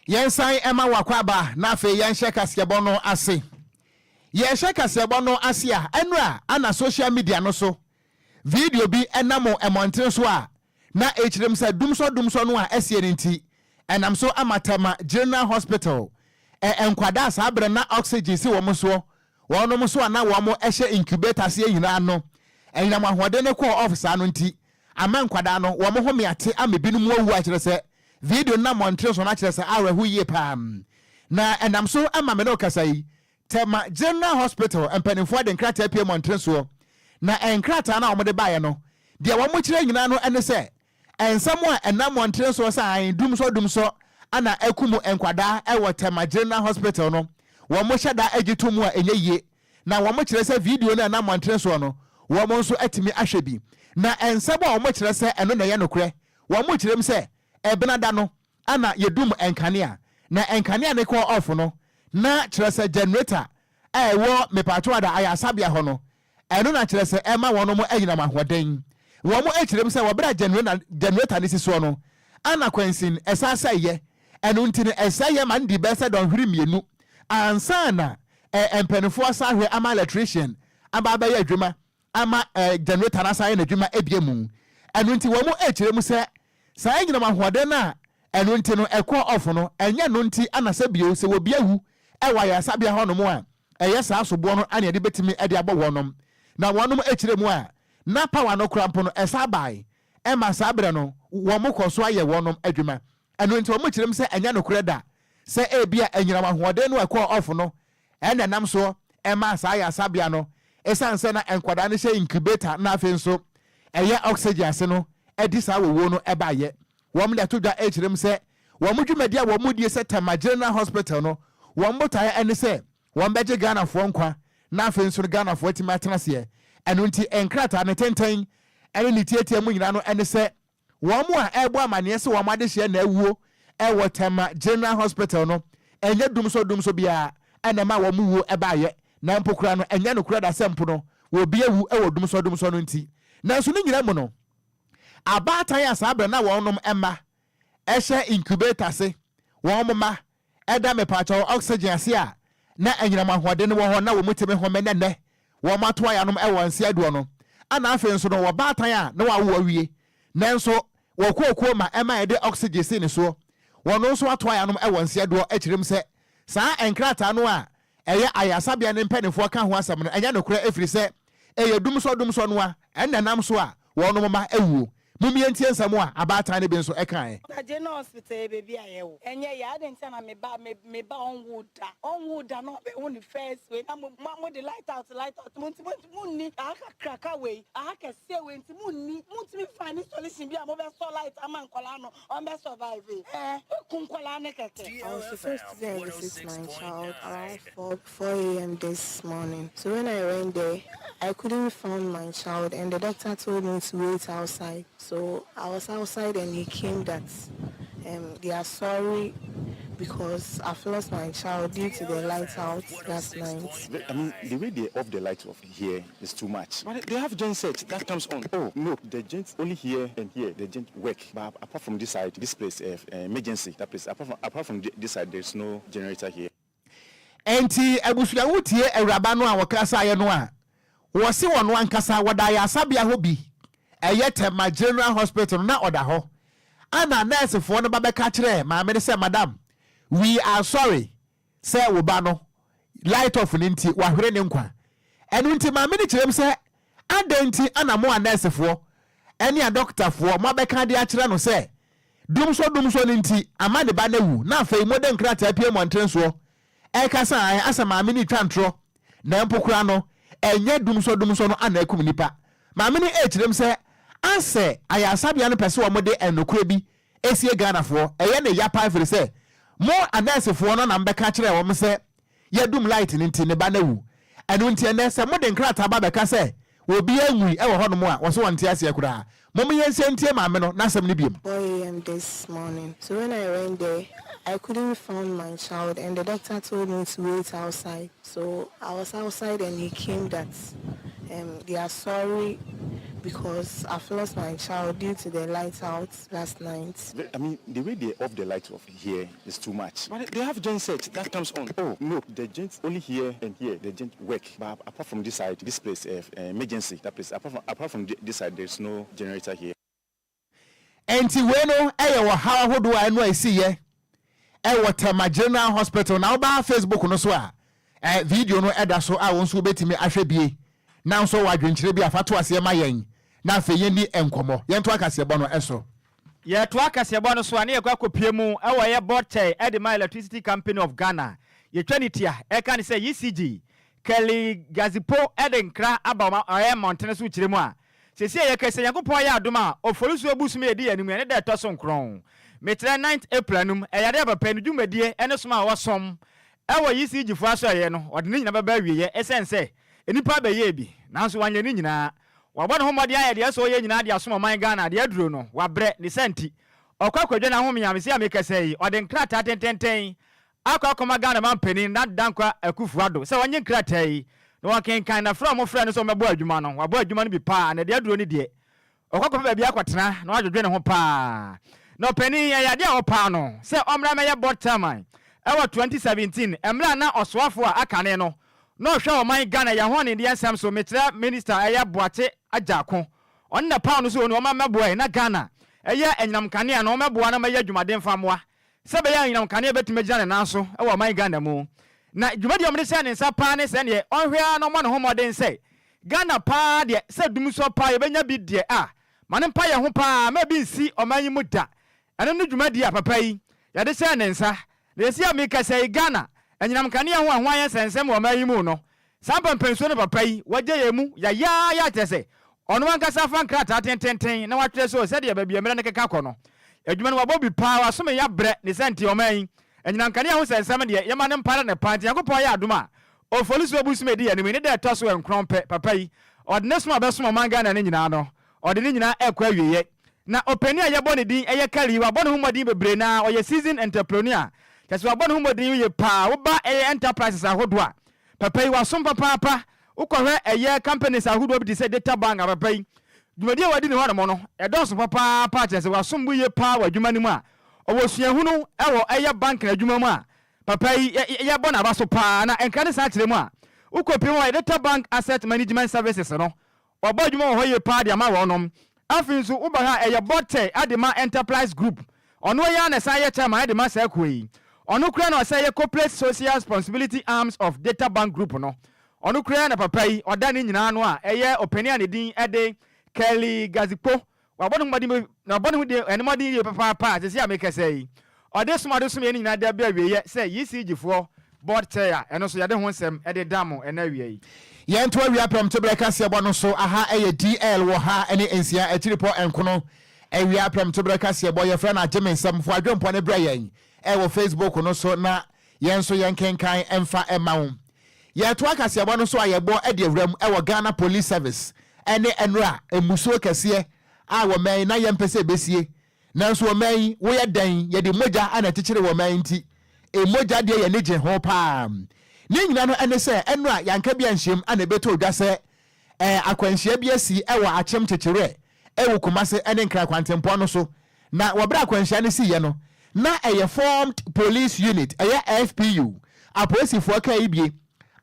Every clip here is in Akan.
Yɛnsan ɛma wakɔ na afei yɛnhyɛ kaseɛbɔ no ase. Yɛhyɛ kaseɛbɔ no ase a, ɛnora ana social media no so video bi ɛnam ɛmɔnten so a na ɛkyerɛm sɛ dumsɔ dumsɔ no a ɛsie no nti ɛnam so ama Tema General Hospital nkwadaa saa berɛ na oxygen si wɔn soɔ, wɔnom so a na wɔn hyɛ incubator aseɛ nyinaa no, ɛnyinam ahoɔden no kɔɔ off saa no nti ama nkwadaa no wɔn ho meate ama binom awu. Akyerɛ sɛ video no nam mmɔnten so no akyerɛ sɛ awerɛho yie paa, na ɛnam so ama me ne ɔkasa yi, Tema General Hospital mpanimfoɔ de nkrataa pie mmɔnten soɔ. Na nkrataa no a wɔde baeɛ no deɛ, wɔn kyerɛ nyinaa no ne sɛ nsɛm a ɛnam mmɔnten soɔ sɛ ahen dumsɔ dumsɔ ana ɛkum nkwadaa ɛwɔ Tema General Hospital no, wɔn hyɛ da agye to mu a ɛnyɛ yie. Na wɔn kyerɛ sɛ video no a ɛnam mmɔnten soɔ no, wɔn nso atumi ahwɛ bi, na nsɛm a wɔn kyerɛ sɛ ɛno na ɛyɛ nokorɛ, wɔn kyerɛ mu sɛ ɛbena da no ana yɛdum nkanea, na nkanea ne kɔɔ off no, na kyerɛ sɛ generator a ɛwɔ mepatwo ada ayasabea hɔ no, ɛno na kyerɛ sɛ ɛma wɔn mo anyinam ahoɔden. Wɔn akyerɛ mu sɛ wɔbrɛ a generator ne si soɔ no ana kwansin ɛsa sɛ yɛ ɛno nti no ɛsɛ yɛ ma no di bɛyɛ sɛ dɔnhwere 2 ansa na mpanimfoɔ asa ahwɛ ama electrician aba abɛyɛ adwuma ama generator no asa ayɛ n'adwuma ebie mu. Ɛno nti wɔn akyerɛ mu sɛ saa anyinam ahoɔden no a ɛno nti no ɛkɔ off no, ɛnyɛ no nti ana sɛ bio sɛ wɔbi awu ɛwɔ ayaresabea hɔnom a ɛyɛ saa soboɔ no ana yɛde bɛtumi ɛde abɔ wɔnom. Na wɔnom akyerɛ mu a na power no kora mpo no ɛsa bae ɛma saa berɛ no wɔn kɔ so ayɛ wɔnom adwuma. Ɛno nti wɔn kyerɛ mu sɛ ɛnyɛ nokorɛ da sɛ ebi a anyinam ahoɔden no ɛkɔɔ off no ɛna ɛnam soɔ ɛma saa ayaresabea no, ɛsiane sɛ na nkwadaa no hyɛ incubator na afei nso ɛyɛ oxygen ase no, ɛdi saa wɔwuo no ɛbaayɛ. Wɔn de ato dwa ɛkyerɛ mu sɛ wɔn dwumadi a wɔn die sɛ Tema General Hospital no, wɔn botaeɛ ɛne sɛ wɔn bɛgye Ghanafoɔ nkwa na afei nso no Ghanafoɔ atumi atena aseɛ. Ɛno nti nkrataa ne tenten ɛne ne tietie mu nyinaa no ɛne sɛ wɔn a ɛrebɔ amanneɛ sɛ wɔn adehyeɛ na awuo ɛwɔ Tema General Hospital no, ɛnyɛ dumso dumso biara ɛna ɛma wɔn wuo ɛbaayɛ, na mpo kora no ɛnyɛ no kora da sɛ mpo no wɔbi awu ɛwɔ dumso dumso no nti. Nanso ne nyinaa mu no, abaatan a saa berɛ na wɔnom mma ɛhyɛ incubator se, wɔn mma ɛda mepaakyɛw oxygen ase a na anyinam ahoɔden wɔ hɔ na wɔn tumi home nɛnɛ wɔn ato ayanom ɛwɔ nse aduɔ no, ana afei nso no wɔbaatan a na wɔawo awie nanso wɔkɔɔkuo ma ɛma yɛde oxygen si ne soɔ, wɔn nso ato ayanom ɛwɔ nse aduɔ, akyerɛ mu sɛ saa nkrataa no a ɛyɛ ayasabea ne mpanimfoɔ ka ho asɛm no ɛnyɛ nokorɛ, ɛfiri sɛ ɛyɛ dumsɔ dumsɔ no a ɛnna nam so a wɔn ma awuo. Mumie ntie nsɛm a abaatan no bi nso ɛkae. General Hospital yɛ beebi a yɛwɔ ɛnyɛ yɛ adi nti na me ba ɔnwo da, ɔnwo da na ɔbɛwo ne first wei na mo de light out, light out. Mo nti mo nni aha kakraka wei, aha kɛseɛ wei, nti mo nni mo ntumi find solution bi a mo bɛ sɔ light ama nkɔlaa no ɔn bɛ survive eku nkɔlaa ne kɛkɛ. I was supposed to go and visit my child around 4 a.m. this morning. So when I went there, I couldn't find my child and the doctor told me to wait outside. So I was outside and he came that they are sorry because I've lost my child due to the light out last night. I mean, the way they off the light off here is too much. But they have genset that comes on. Oh, no, the gent only here and here, the gent work. But apart from this side, this place, emergency, that place, apart from this side, there's no generator here. Enti abusua, wotie awuraba no a wɔkasaeɛ no a, wɔse wɔn ankasa wɔda ayasabea hɔ bi, ɛyɛ Tema General Hospital no, na ɔda hɔ ana nɛɛsefoɔ no ba bɛka kyerɛ maame no sɛ, "Madam, we are sorry sɛ wo ba no light off ne nti wahwere ne nkwa." Ɛno nti maame no kyerɛ m sɛ adɛn nti ana mo a nɛɛsefoɔ ɛne adɔktafoɔ mo abɛka de akyerɛ no sɛ dumso dumso no nti ama ne ba no awu, na afei mode nkrataa pie mmɔnten soɔ ɛkasa a asɛ maame no twa ntorɔ, na mpo kora no ɛnyɛ dumsɔ dumsɔ no ana akum nipa. Maame no ɛkyerɛ m sɛ asɛ ayasabea no pɛ sɛ wɔde ɛnokorɛ bi esie Ghanafoɔ. Ɛyɛ ne yapa ɛfiri sɛ mo anɛɛsefoɔ no nam bɛka kyerɛ wɔn sɛ yɛdum light no nti ne ba no awu. Ɛno nti ɛnɛ sɛ mode nkrataa ba bɛka sɛ obi anwui ɛwɔ hɔnom a, wɔso wɔnte aseɛ koraa. Mom yɛnhyɛ ntie maame no n'asɛm no biom. 4 a.m. this morning. So when I went there, I couldn't find my child and the doctor told me to wait outside. So I was outside and he came that they are sorry. because I've lost my child due to the light out last night. I mean, the way they off the light off here is too much. But they have genset that comes on. Oh, no, the gent only here and here, the gent work. But apart from this side, this place, emergency, that place, apart from this side, there's no generator here. Nti wei no ɛyɛ ɔhaw ahodoɔ a ɛno a ɛsi ɛwɔ Tema General Hospital. Na wobaa Facebook no so a, video no ɛda so a wɔn nso wobɛtumi ahwɛ bie. Na nso wɔ adwenkyerɛ bi afa to aseɛ ma yɛn, na afei yɛnni nkɔmmɔ. Yɛnto akaseɛbɔ no ɛso. Yɛto akaseɛbɔ no so a, ne yɛkɔ akɔpie mu ɛwɔ yɛ board chair ɛde ma Electricity Company of Ghana, yɛtwa ne tia ɛka ne sɛ ECG, Keli Gazipo, ɛde nkra aba ɔyɛ mmɔntene so kyerɛ mu a, sɛsi a yɛkɛ sɛ Nyankopɔn yɛ adom a, Oforisuo bosom yɛdi anim ɛne da ɛtɔ so 9, mekyerɛ 9th April anum, ɛyɛ adeɛ papa no dwumadie ɛne som a wɔsom ɛwɔ ECG foɔ asɔeɛ no, ɔde ne nyinaa bɛba awieɛ. Ɛsiane sɛ nnipa bɛyɛɛ bi nanso wanyɛ ne nyinaa, wabɔ ne ho mmɔden ayɛ deɛ sɛ ɔyɛ nyinaa de asom ɔman Ghana deɛ aduro no, wabrɛ ne sɛ nti ɔkɔ akwadwa no ahome. Mesi a mekɛsɛ yi, ɔde nkrataa tententen akɔ akɔma Ghana ma mpanin Nana Dankwa Akufo Addo sɛ wɔnye nkrataa yi na wɔkenkan na frɛ a wɔfrɛ no sɛ wɔmɛbɔ adwuma no, wabɔ adwuma no bi paa. Na deɛ aduro no deɛ, ɔkɔ akɔpɛ baabi akɔtena na wadwodwe ne ho paa. Na ɔpanin ɛyɛ adeɛ a ɔpaa no sɛ ɔmmra mɛyɛ board chairman ɛwɔ 2017, mmerɛ a na ɔsoafo a aka ne no na ɔhwɛ ɔman Ghana yɛn ho ne deɛ nsɛm so, mekyerɛ Minister ɛyɛ Boakye Agyarko, ɔno na paw no so ɔno ɔma mɛboa yi na Ghana ɛyɛ anyinam kanea no, ɔmɛboa na ɔmɛyɛ adwumaden fa mmoa sɛ bɛyɛ anyinam kanea bɛtumi agyina ne nan so ɛwɔ ɔman Ghana mu. Na dwumadi a ɔmde hyɛ ne nsa paa ne sɛ neɛ ɔnhwɛ ara na ɔmmɔ ne ho mmɔden sɛ Ghana paa deɛ, sɛ dum so paa yɛbɛnya bi deɛ a, ma ne mpa yɛn ho paa ma bi nsi ɔman yi mu da. Ɛno ne dwumadi a papa yi yɛde hyɛ ne nsa. Na yɛsi a mekasa yi, Ghana anyinam kanea ho a ho ayɛ nsɛnsɛm wɔ ɔman yi mu no, saa mpɛmpɛnsuo no papa yi wɔgye yɛn mu yɛyaa yɛ akyerɛ sɛ ɔno ankasa fa nkrataa tententen na watwerɛ so sɛdeɛ baabi mmerɛ no keka kɔ no, adwuma no wabɔ bi paa, wasome yɛabrɛ ne sɛ nti ɔman yi anyinam kanea ho sɛnsɛm deɛ, yɛma ne mpare ne paa. Nti Nyankopɔn yɛ adom a, Oforisuo bosom edi anim ne da ɛtɔ so 9 pɛ, papa yi ɔde ne som a bɛsom ɔman Ghana no nyinaa no, ɔde ne nyinaa ɛkɔ awieɛ. Na ɔpanin a yɛbɔ ne din ɛyɛ Kali, wabɔ ne ho mmɔden bebree na ɔyɛ seasoned entrepreneur, kyɛ sɛ wabɔ ne ho mmɔden yie paa. Woba ɛyɛ enterprises ahodoɔ a, papa yi wasom papaapa. Wokɔhwɛ ɛyɛ companies ahodoɔ bi te sɛ Data Bank a, papa yi dwumadi a wadi ne hɔnom no ɛdɔɔso papaapa, kyerɛ sɛ wasom bo yie paa wɔ adwuma no mu a ɔwɔ suahunu ɛwɔ ɛyɛ bank na adwuma mu a, papa yi yɛbɔ n'aba so paa. Na nkra ne saa kyerɛ mu a, wokɔpie mu a, Data Bank Asset Management Services no, ɔbɔ adwuma wɔ hɔ yie paa de ama wɔnom. Afei nso woba ha, ɛyɛ bɔtɛ ade ma Enterprise Group, ɔno yɛ na san yɛ chairman de ma saa kuo yi. Ɔno kura na ɔsɛ yɛ corporate social responsibility arms of Data Bank Group no, ɔno kura na papa yi ɔda ne nyinaa no a ɛyɛ ɔpanin a ne din ɛde Kelly Gazikpo. Wabɔ ne ho mmɔden na wabɔ ne ho den ɛne mmɔden yie papaapa. A sɛsi a mekɛsɛ yi, ɔde som ade som yɛn nyinaa da bi awieɛ sɛ ECG foɔ board chair, ɛno nso yɛde ho nsɛm ɛde da mo ɛna awia yi. Yɛnto awia pɛm to berɛ kaseɛbɔ no so. Aha ɛyɛ DL wɔ ha ne 6 akyiripɔ nkono. Awia pɛm to berɛ kaseɛbɔ, yɛfrɛ no agye me nsɛm. Fo adwempɔ ne berɛ yɛn ɛwɔ Facebook no so na yɛn nso yɛnkenkan ɛmfa ɛma wo. Yɛto akaseɛbɔ no so a, yɛbɔ ɛde awuram ɛwɔ Ghana Police Service ɛne ɛnora mmusuo kɛseɛ a wɔ yi na yɛmpɛ sɛ ɛbɛsie, nanso wɔ yi woyɛ dɛn, yɛde mogya ana ɛkyekyere wɔ yi, nti emogya deɛ yɛne gye ho paa. Ne nyina no ɛne sɛ ɛnora yɛanka bi anhyɛm ana ɛbɛtɔ odwa sɛ akwanhyia bi asi ɛwɔ Akyem Kyekyerɛ ɛwɔ Kumase ɛne Nkran kwantempɔn no so. Na wɔbrɛ akwanhyia no siiɛ no, na ɛyɛ Formed Police Unit, ɛyɛ FPU, apolisifoɔ kaa yi bie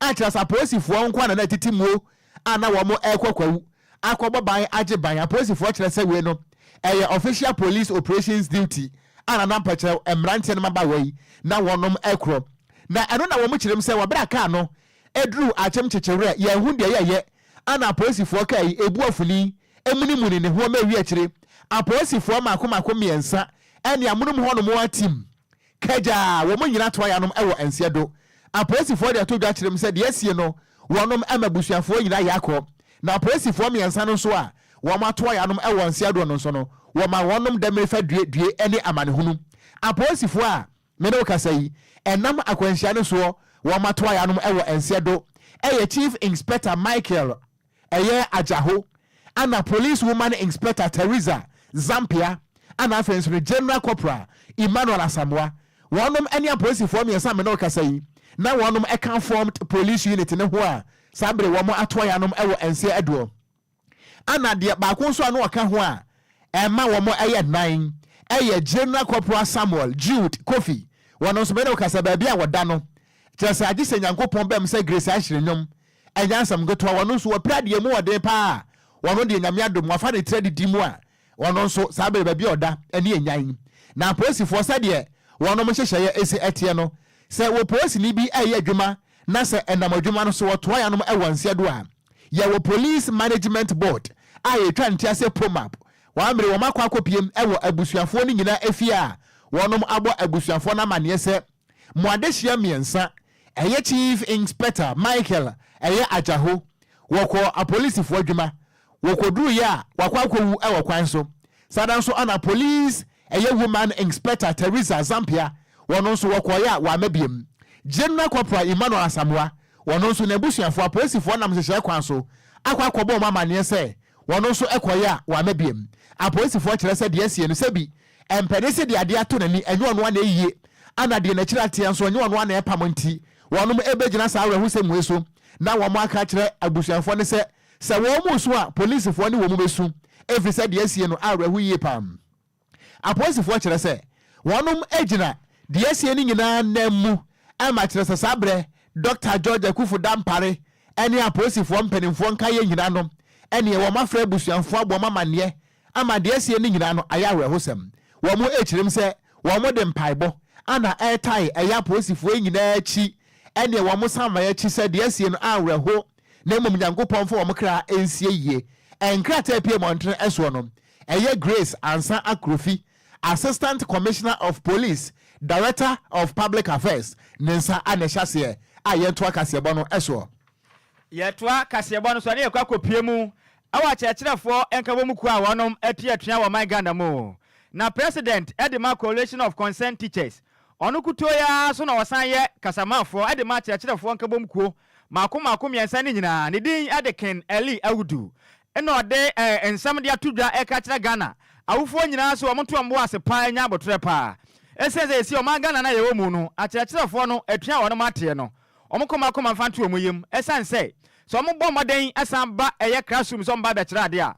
a, kyerɛ sɛ apolisifoɔ nko ana na ɛtete muo a na wɔn ɛrekɔ Kwawu akɔbɔ ban agye ban. Apolisifoɔ kyerɛ sɛ wei no ɛyɛ official police operations duty a nana mpɛkyerɛ mmeranteɛ no mabaawa yi na wɔnom ɛkorɔ. Na ɛno na wɔn kyerɛ mu sɛ wɔbrɛ kaa no eduru Akyem Kyekyerɛ, yɛn ho deɛ yɛyɛ ana apolisifoɔ kaa yi ebu afuni emunimuni ne ho ɔma ewi akyire. Apolisifoɔ mako mako 3 ɛne amunum hɔnom atim kagyaa wɔn nyinaa toa yanom ɛwɔ nseɛ do. Apolisifoɔ de ato dwa kyerɛ mu sɛ deɛ asie no, wɔnom ɛma abusuafoɔ nyinaa yɛ akɔ. Na apolisifoɔ 3 no nso a wɔn atoa yanom ɛwɔ nseɛ doɔ no nso no, wɔma wɔnom dɛmmerefa due due ɛne amanehunu. Apolisifoɔ a mene wo kasa yi ɛnam akwanhyia no soɔ wɔn atoa yanom ɛwɔ nseɛ do ɛyɛ Chief Inspector Michael ɛyɛ Agyaho, ana Police Woman Inspector Teresa Zampia, ana afei nso no General Corporal Emmanuel Asamoah. Wɔnom ne apolisifoɔ 3 mene wo kasa yi na wɔnom ɛka Formed Police Unit ne ho a saa bere wɔn atoa yanom ɛwɔ nseɛ aduɔ. Ɛna deɛ baako nso a na ɔka ho a ɛma wɔn yɛ nnan yɛ General Corporal Samuel Jude Kofi. Wɔn nso mene wo kasa baabi a wɔda no kyerɛ sɛ agye sɛ Nyankopɔn bam sɛ Grace Ahyere nnwom ɛnyɛ asɛm nketewa. Wɔn nso wɔpira deɛ mu ɔden paa. Wɔn deɛ Nyame adom wɔafa ne tiri adidi mu a wɔn nso saa bere baabi a ɔda ne enyan. Na apolisifoɔ sɛdeɛ wɔnom nhyehyɛeɛ ɛsi ɛteɛ no, sɛ wɔ polisini bi ɛyɛ adwuma na sɛ ɛnam adwuma no so wɔtoa yanom ɛwɔ nseɛ do a, yɛwɔ Police Management Board a yɛtwa ntia sɛ POMAB. Wɔn mmere wɔn akɔ akɔpiem wɔ abusuafoɔ no nyinaa efie a wɔnom abɔ abusuafoɔ no amaneɛ sɛ mo adehyeɛ mmiɛnsa ɛyɛ Chief Inspector Michael ɛyɛ Agyaho wɔkɔɔ apolisifoɔ adwuma Wɔkɔduruiɛ a, wakɔ akɔwu wɔ kwan so. Saa da nso na Police ɛyɛ Woman Inspector Theresa Zampia, wɔno nso wɔkɔeɛ a wamma biom. General Corporal Emmanuel Asamoah, wɔno nso n'abusuafoɔ, apolisifoɔ nam nhyehyɛɛ kwan so akɔ akɔbɔ wɔn amaneɛ sɛ wɔno nso kɔeɛ a wamma biom. Apolisifoɔ kyerɛ sɛ deɛ asie no sɛbi mpanin se deɛ adeɛ ato n'ani ɛnyɛ ɔno ara na ɛyie ana deɛ n'akyiri ateɛ nso ɛnyɛ ɔno ara na ɛpam nti wɔnom bɛgyina saa awerɛhosɛm wei so na wɔn aka akyerɛ abusuafoɔ no sɛ Sɛ wɔresu a, polisifoɔ ne wɔn bɛsu, ɛfiri sɛ deɛ asie no awerɛho yie paa. Apolisifoɔ kyerɛ sɛ wɔnom gyina deɛ asie no nyinaa nan mu ma kyerɛ sɛ saa berɛ Dɔkta George Akuffo Dampare ne apolisifoɔ mpanimfoɔ nkaeɛ nyinaa no ɛneɛ wɔn afrɛ abusuafoɔ abɔ wɔn amaneɛ ama deɛ asie no nyinaa no ayɛ awerɛhosɛm. Wɔn rekyerɛ mu sɛ wɔn de mpaebɔ ana ɛretae ɛyɛ apolisifoɔ yi nyinaa akyi ɛneɛ wɔn san ma akyi sɛ deɛ asie no awerɛho na mmom Nyankopɔn mfa wɔn kra nsie yie. Nkrataa a ɛpue mmɔntene soɔ no, ɛyɛ Grace Ansah Akrofi, Assistant Commissioner of Police, Director of Public Affairs, ne nsa na ɛhyɛ aseɛ a yɛntoa kaseɛbɔ no soɔ. Yɛtoa kaseɛbɔ no so a na yɛkɔ akɔpue mu wɔ akyerɛkyerɛfoɔ nkabɔmu kuo a wɔnom atu atua wɔ ɔman Ghana mu. Na President de ma Coalition of Concerned Teachers, ɔno kutoo yi ara nso na ɔsan yɛ kasamafoɔ de ma akyerɛkyerɛfoɔ nkabɔmu kuo mmaako mmaako mmiɛnsa no nyinaa. Ne din de Ken Eli Awudu na ɔde nsɛm de ato dwa reka akyerɛ Ghana awofoɔ nyinaa sɛ wɔn nto wɔn bo ase paa nya aboterɛ paa. Ɛsiane sɛ yɛsi ɔman Ghana no a yɛwɔ mu no akyerɛkyerɛfoɔ no atua a wɔnom ateɛ no wɔn koma koma mfa nto wɔn yam ɛsiane sɛ sɛ wɔn bɔ mmɔden san ba ɛyɛ classroom sɛ wɔn ba bɛkyerɛ adeɛ a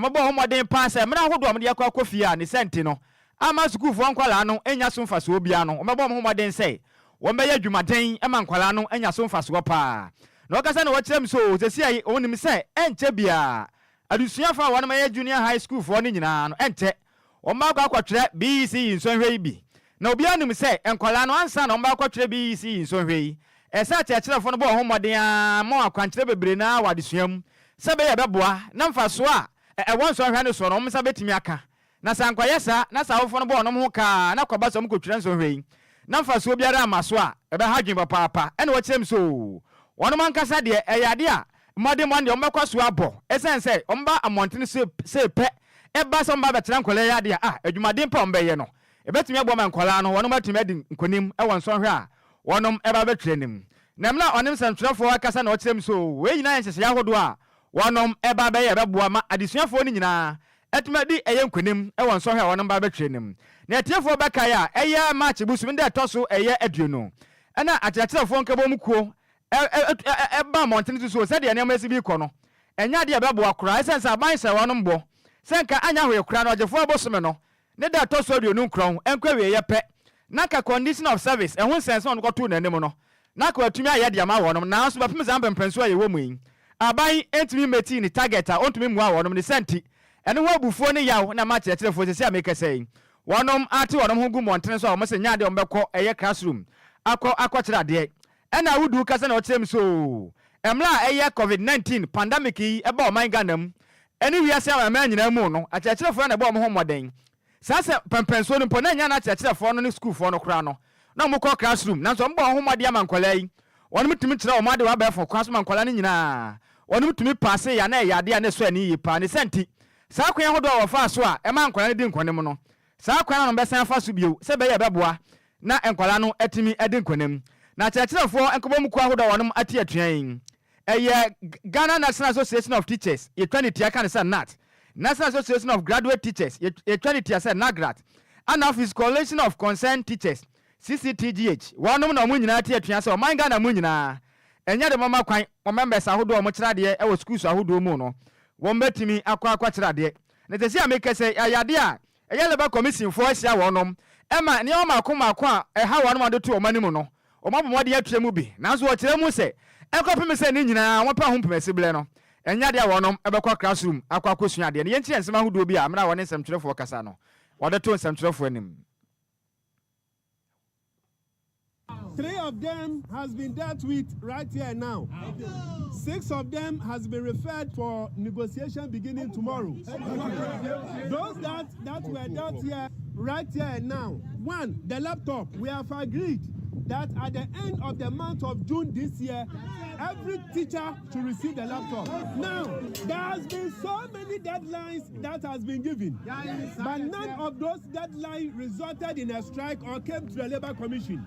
Wɔbɔ ho mmɔden paa sɛ mmerɛ ahodoɔ a wɔde akɔ akɔ fie a ne saa nti no amma sukuufoɔ nkwadaa no nnya so mfasoɔ biara no, wɔbɛbɔ wɔn ho mmɔden sɛ wɔbɛyɛ adwumaden ma nkwadaa no anya so mfasoɔ paa. Na wɔkasa na wɔkyerɛ mu sɛ oo seesei wɔnim sɛ ɛnkyɛ biara adesuafoɔ a wɔnom yɛ junior high sukuufoɔ no nyinaa no ɛnkyɛ wɔbɛakɔ akɔtwerɛ BECE nsɔnhwɛ yi bi. Na obiara nim sɛ nkwadaa no ansa na wɔbɛakɔtwerɛ BECE nsɔnhwɛ yi, ɛsɛ sɛ akyerɛkyerɛfoɔ no bɔ wɔn ho mmɔden ara ma wɔn akwankyerɛ bebree no ara wɔ adesua mu sɛ ɛbɛyɛ a ɛbɛboa na mfasoɔ a ɛwɔ nsɔnhwɛ no soɔ no wɔn nsa bɛtumi aka. Na sɛ ankɔyɛ saa na sɛ awofoɔ no bɔ wɔn ho ka a na kɔba sɛ wɔkɔtwerɛ nsɔnhwɛ yi na mfasoɔ biara amma so a, ɛbɛha adwene papaapa. Ɛna wɔkyerɛ mu sɛ oo, wɔnom ankasa deɛ ɛyɛ adeɛ a mmɔdemmɔ no deɛ wɔbɛkɔ so abɔ ɛsiane sɛ wɔba mmɔntene so sei pɛ ɛba sɛ wɔba abɛkyerɛ nkwadaa yi adeɛ a, adwumaden pa a wɔbɛyɛ no, ɛbɛtumi aboa ma nkwadaa no wɔnom atumi adi nkonim wɔ nsɔnhwɛ a wɔnom ɛba abɛtwerɛ no mu. Na mmerɛ a ɔne nsɛntwerɛfoɔ rekasa na ɔkyerɛ mu sɛ oo, wei nyinaa yɛ nhyehyɛeɛ ahodoɔ a wɔnom ɛba abɛyɛ a ɛbɛboa ma adesuafoɔ no nyinaa atumi adi ɛyɛ nkonim wɔ nsɔhwɛ a wɔnom ba abɛtwerɛ no mu. Na atiefoɔ bɛkae a, ɛyɛ March bosome da ɛtɔ so ɛyɛ 20 ɛna akyerɛkyerɛfoɔ nkabom kuo ba mmɔntene so so sɛdeɛ nneɛma asi bi rekɔ no, ɛnyɛ adeɛ a ɛbɛboa koraa ɛsiane sɛ aban hyɛɛ wɔnom bɔ sɛ nka anyɛ hwee koraa no ɔgyefoɔ bosome no ne da a ɛtɔ so 29 nkɔ awieeɛ pɛ na anka condition of service ɛho nsɛnsɛm a wɔde kɔtoo n'anim no na anka watumi ayɛ de ama wɔnom nanso bɛpem saa mpɛnpɛnsoɔ a yɛwɔ mu yi aban ntumi mmetii ne target a ɔntumi mmoa wɔnom ne saa nti ɛno ho abufuo ne yaw na ɛma akyerɛkyerɛfoɔ seesei a merekasa yi wɔnom ate wɔnom ho gu mmɔntene so a wɔn se nyɛ adeɛ a wɔbɛkɔ ɛyɛ classroom akɔ akɔkyerɛ adeɛ Ɛna Awudu kasa na ɔkyerɛ mu sɛ oo, mmerɛ a ɛyɛ Covid 19 pandemic yi baa ɔman Ghana mu ɛne wiase amanaman nyinaa mu no, akyerɛkyerɛfoɔ na ɛbɔɔ wɔn ho mmɔden. Saa sɛ pɛnpɛnsoɔ no mpo na ɛnyɛ na akyerɛkyerɛfoɔ no ne sukuufoɔ no koraa no na wɔn kɔ class room, nanso wɔn bɔɔ wɔn ho mmɔden ama nkwadaa yi wɔnom tumi kyerɛ wɔn ade wɔ abɛɛfo kwan so ma nkwadaa no nyinaa wɔnom tumi paase yɛ a na ɛyɛ adeɛ a na ɛsɔ ani yie paa. Ne saa nti, saa kwan ahodoɔ a wɔfaa so a ɛmaa nkwadaa no di nkonim no, saa kwan no na wɔbɛsan afa so bio sɛ ɛbɛyɛ a ɛbɛboa na nkwadaa no atumi adi nkonim. Na akyerɛkyerɛfoɔ nkabom kuo ahodoɔ a wɔnom ate atua yi, ɛyɛ Ghana National Association of Teachers, yɛtwa ne tia ka no sɛ GNAT, National Association of Graduate Teachers, yɛtwa ne tia sɛ NAGRAT, ɛna afei Coalition of Concerned Teachers, CCTGH, wɔnom na wɔn nyinaa ate atua sɛ ɔman Ghana mu nyinaa, ɛnyɛ de wɔma kwan wɔn members ahodoɔ a wɔkyerɛ adeɛ wɔ schools ahodoɔ mu no, wɔbɛtumi akɔ akɔkyerɛ adeɛ. Na seesei a mekasa yi, ɛyɛ adeɛ a ɛyɛ Labour Commission foɔ ahyia wɔnom ma nneɛma mmaako mmaako a ɛha wɔnom a wɔde to wɔn anim no, wɔabɔ mmɔden atua mu bi. Nanso wɔkyerɛ mu sɛ ɛkɔpem sɛ ne nyinaa wɔpɛ ho mpemasiberɛ no, ɛnyɛ adeɛ a wɔnom bɛkɔ classroom akɔ akɔsua adeɛ. Na yɛnkyerɛ nsɛm ahodoɔ bi a mmerɛ a wɔne nsɛmtwerɛfoɔ kasa no, wɔde to nsɛmtwerɛfoɔ anim. Three of them has been dealt with right here now. Six of them has been referred for negotiation beginning tomorrow. Those that, that were dealt here right here now. One, the laptop. We have agreed that at the end of the month of June this year, every teacher should receive the laptop. Now, there has been so many deadlines that has been given, but none of those deadlines resulted in a strike or came to the Labor Commission.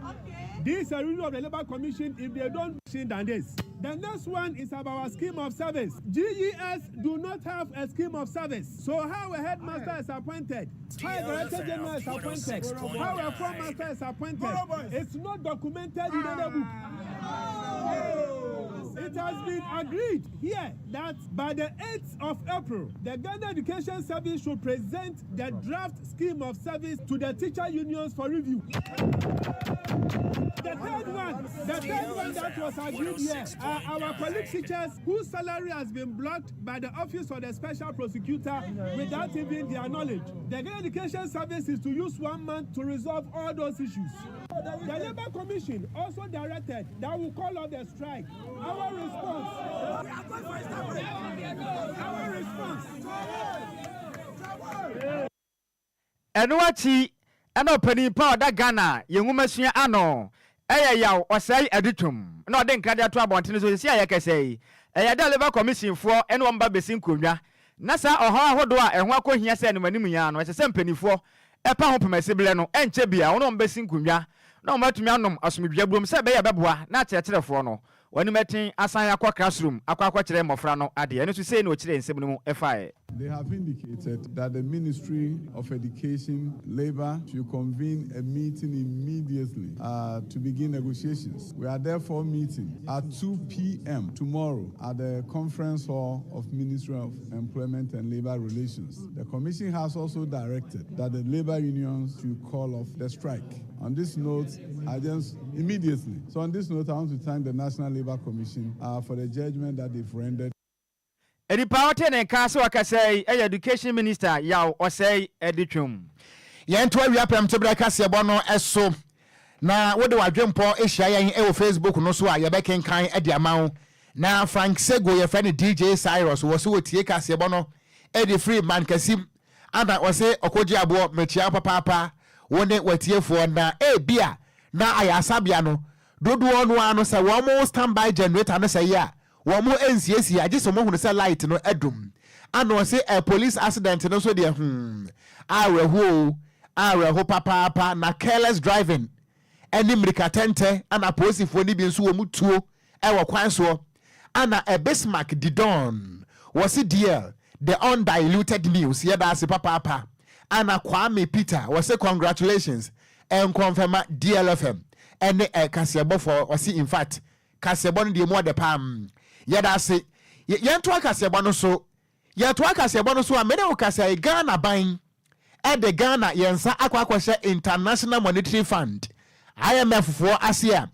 This is a rule of the Labor Commission if they don't than this. The next one is about our scheme of service. GES do not have a scheme of service. So how a headmaster is appointed, how a director general is appointed, how a form master is appointed, it's not documented in any book. It has been agreed here that by the 8th of April, the Ghana Education Service should present the draft scheme of service to the teacher unions for review. The third one, the third one that was agreed here are our colleague teachers whose salary has been blocked by the Office of the Special Prosecutor without even their knowledge. The Ghana Education Service is to use one month to resolve all those issues. The Labour Commission also directed that we call off the strike. Our response. Our response. Ɛno akyi na ɔpanin pa a ɔda Ghana yɛn nwomasua ano yɛ Yaw Ɔsɛe Adutwum na ɔde nkra de ato abɔntene so seesei a yɛkasa yi. Ɛyɛ dɛ Labour Commission foɔ ne wɔn ba bɛsi nkonnwa na saa ɔhaw ahodoɔ a ɛho akɔhia sɛ animanim yi ara no ɛsɛ sɛ mpaninfoɔ pa ho pem asiberɛ no ɛnkyɛ biara wɔne wɔn bɛsi nkonnwa na wɔatumi anom asomdwoeɛ burom sɛ ɛbɛyɛ a ɛbɛboa na akyerɛkyerɛfoɔ no wɔn anim aten asan akɔ classroom akɔ akɔkyerɛ mmɔfra no adeɛ. Ɛno nso sei na ɔkyerɛɛ nsɛm no mu faeɛ. They have indicated that the Ministry of Education, Labour should convene a meeting immediately uh, to begin negotiations. We are therefore meeting at 2 p.m. tomorrow at the conference hall of Ministry of Employment and Labour Relations. The Commission has also directed that the labor unions should call off the strike. On this note, I just immediately. So on this note, I want to thank the National Labour Commission uh, for the judgment that they've rendered. Nipa a ɔtee ne nka sɛ ɔkasa yi yɛ Education Minister Yaw Osei Adutwum. Yɛnto awia prɛmtoberɛ kaseɛbɔ no so na wode w'adwempɔ hyia yɛn wɔ Facebook no so a yɛbɛkenkan de ama wo. Na Frank Sego yɛfrɛ no DJ Cyrus wɔ so wɔtie kaseɛbɔ no de firi Mankasim ana ɔse ɔkɔgye aboɔ mekyia wo papaapa wo ne w'atiefoɔ na ebia na ayasabea no dodoɔ no ara no sɛ wɔn standby generator no sɛe a Wɔn nsiesie a gye sɛ wɔahunu sɛ light no adum. Ana ɔse ɛ police accident no nso deɛ hmm awerɛho oo awerɛho papaapa na careless driving ɛne mmirika tɛntɛ ana apolisifoɔ no bi nso wɔn tuo ɛwɔ kwan soɔ ana ɛ Bismarck Didon wɔse DL the undiluted news yɛda ase papaapa ana Kwame Peter wɔse congratulations ɛnkɔnfɛma DLFM ɛne ɛ kaseɛbɔfoɔ wɔse infact Kaseɛbɔ no deɛ emu ɔdɛ paa mm. Yɛda ase. Yɛntoa kaseɛbɔ no so. Yɛtoa kaseɛbɔ no so a, me ne wo kasa yi, Ghana ban de Ghana yɛn nsa akɔ akɔhyɛ International Monetary Fund, IMF foɔ ase a,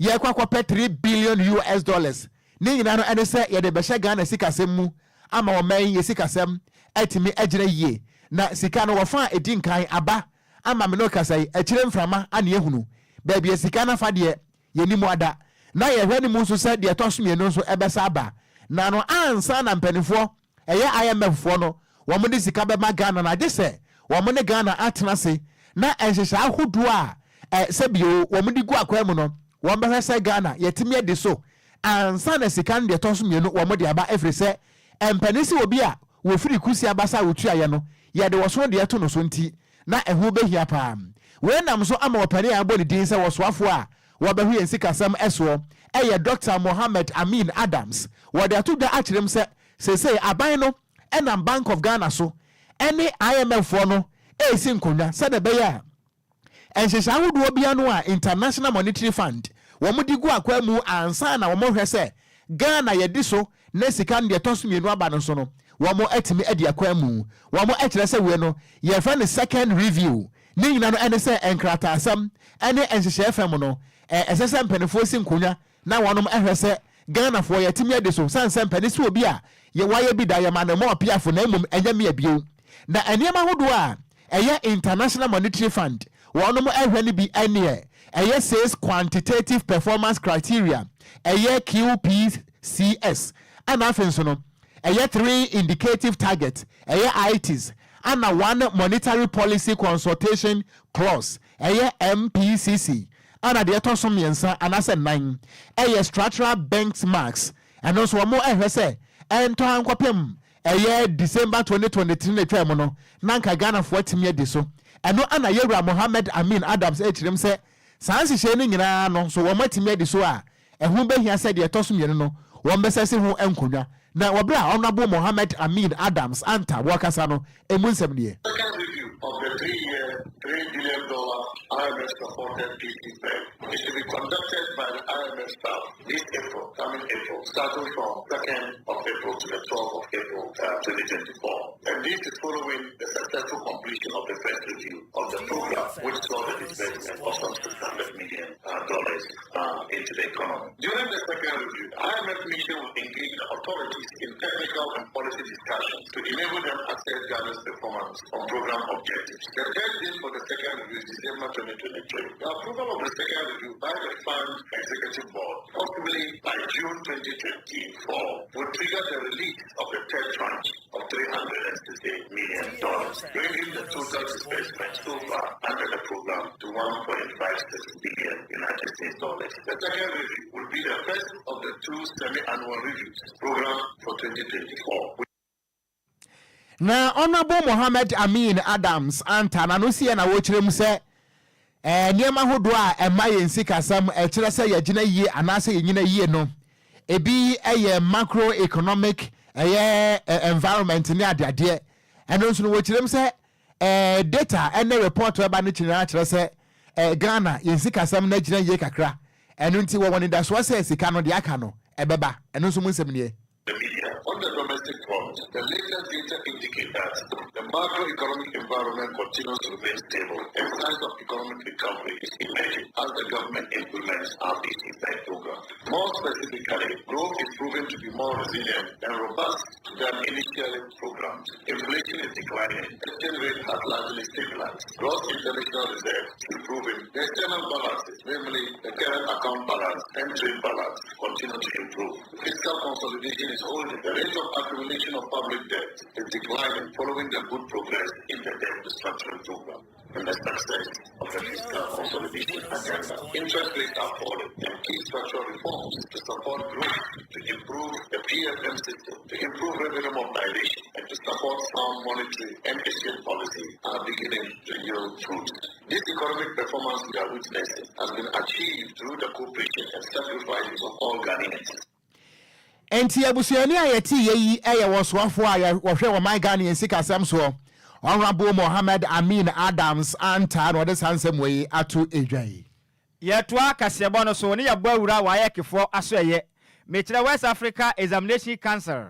yɛrekɔ akɔpɛ 3 billion US dollars. Ne nyinaa no ɛne sɛ yɛde bɛhyɛ Ghana sikasɛm mu ama ɔman yi yɛ sikasɛm atumi agyina yie. Na sika no wɔfa a ɛdi nkan aba ama me ne wo kasa yi, akyire mframa ana yɛhunu baabi a sika no afa deɛ Yɛnni mu ada, na yɛhwɛ no mu nso sɛ deɛ ɛtɔ so mmienu nso ɛbɛsa aba. Na no ansa na mpaninfoɔ, ɛyɛ IMF foɔ no, wɔn de sika bɛma Ghana no agye sɛ wɔn ne Ghana atena ase na nhyehyɛe ahodoɔ a ɛ, sɛbio wɔn de gu akwan mu no, wɔn bɛhwɛ sɛ Ghana yɛatumi adi so ansa na sika no deɛ ɛtɔ so mmienu wɔn de aba ɛfiri sɛ mpanin sɛ obi a wɔfiri kusi abasa a wɔtuaeɛ no yɛde ɔsono deɛ to no so nti na ɛho bɛhia paa. Wei nam so ama ɔpanin a yɛabɔ ne din sɛ ɔsoafoɔ a wɔbɛhwɛ yɛn sikasɛm soɔ yɛ Dɔkta Mohammed Amin Adams. Wɔde ato dwa akyerɛ mu sɛ seesei aban no nam Bank of Ghana so ne IMF foɔ no resi nkonnwa sɛdeɛ ɛbɛyɛ a nhyehyɛe ahodoɔ bi ano a International Monetary Fund wɔn de gu akwan mu ansa na wɔhwɛ sɛ Ghana yɛdi so na sika no deɛ ɛtɔ so mmienu aba no nso no, wɔn atumi adi akwan mu. Wɔn kyerɛ sɛ wei no yɛfrɛ no second review. Ne nyina no ɛne sɛ nkrataasɛm ɛne nhyehyɛɛ fam no ɛsɛ sɛ mpaninfoɔ si nkonwa na wɔnom hwɛ sɛ Ghanafoɔ yɛatumi adi so sane sɛ mpanin sɛ obi a yɛ wayɛ bi da yɛma no mmɔ ɔpeafo na mmom ɛnyɛ mea bio. Na nneɛma ahodoɔ a ɛyɛ International Monetary Fund wɔnom hwɛ no bi ɛneɛ ɛyɛ says Quantitative Performance Criteria ɛyɛ QPCS ɛna afei nso no ɛyɛ Three Indicative Target ɛyɛ ITs ɛna One Monetary Policy Consultation Clause ɛyɛ MPCC Ɛna deɛ ɛtɔ so mmiɛnsa anaasɛ nnan yɛ structural benchmarks, ɛno nso wɔn rehwɛ sɛ ɛntɔ ara nkɔpem ɛyɛ December 2023 no atwaa mu no na anka Ghanafoɔ atumi adi so. Ɛno na Yɛwura Mohammed Amin Adams rekyerɛ mu sɛ saa nhyehyɛeɛ no nyinaa no nso wɔn atumi adi so a ɛho bɛhia sɛ deɛ ɛtɔ so mmienu no wɔbɛsɛse ho nkonnwa. Na wɔ berɛ a Honourable Mohammed Amin Adams Anta wɔrekasa no, ɛmu nsɛm nie. Second review of the three-year, $3 billion IMF-supported PC is to be conducted by the IMF staff this April, coming April, starting from 2nd of April to the 12th of April 2024. And this is following the successful completion of the first review of the program, which saw the disbursement of some $600 million into the economy. During the second review, the IMF mission will engage the authorities in technical and policy discussions to enable them assess Ghana's performance on program objectives. The third date for the second review is December 2023. The approval of the second review by the Fund Executive Board, possibly by June 2024, will trigger the release of the third tranche of $368 million, bringing the total disbursement so far under the program to 1.56 billion United States dollars. The second review will be the first of the two semi-annual reviews programmed for 2024. Na Honourable Mohammed Amin Adams Anta n'ano siiɛ na wɔkyerɛ mu sɛ nneɛma ahodoɔ a ɛma yɛn sikasɛm ɛkyerɛ sɛ yɛgyina yie anaasɛ yɛnyina yie no, ebi yɛ macro economic ɛyɛ environment ne adeadeɛ. Ɛno nso no wɔkyerɛ mu sɛ data ɛne report ɛba no kyerɛ kyerɛ sɛ Ghana yɛn sikasɛm no agyina yie kakra. Ɛno nti wɔwɔ nidasoɔ sɛ sika no deɛ aka no ɛbɛba. Ɛno nso mu nsɛm nie. The media. On the domestic front, the latest data indicate that the macroeconomic environment continues to remain stable and signs of economic recovery is emerging as the government implements our PC program. More specifically, growth is proving to be more resilient and robust than initially programmed. Inflation is declining, exchange rate has largely stabilized, gross international reserves improving, the external balances, namely the current account balance and trade balance, continue to improve. Fiscal consolidation is holding. The rate of accumulation of public debt is declining following the good progress in the debt restructuring program and the success of the fiscal consolidation agenda. Interest rates are falling and key structural reforms to support growth, to improve the PFM system, to improve revenue mobilization, and to support sound monetary and exchange policy are beginning to yield fruit. This economic performance we are witnessing has been achieved through the cooperation and sacrifices of all Ghanaians. Nti abusuani a yɛte yɛ yi yɛ wɔsoafoɔ a wɔhwɛ wɔ man Ghana yɛn sikasɛm soɔ, Honourable Mohammed Amin Adams Anta, na ɔde saa nsɛm wɔ yi ato edwa yi. Yɛtoa kaseɛbɔ no so ne yɛbɔ awura WAECfoɔ aso ɛyɛ mekyerɛ West Africa Examination Council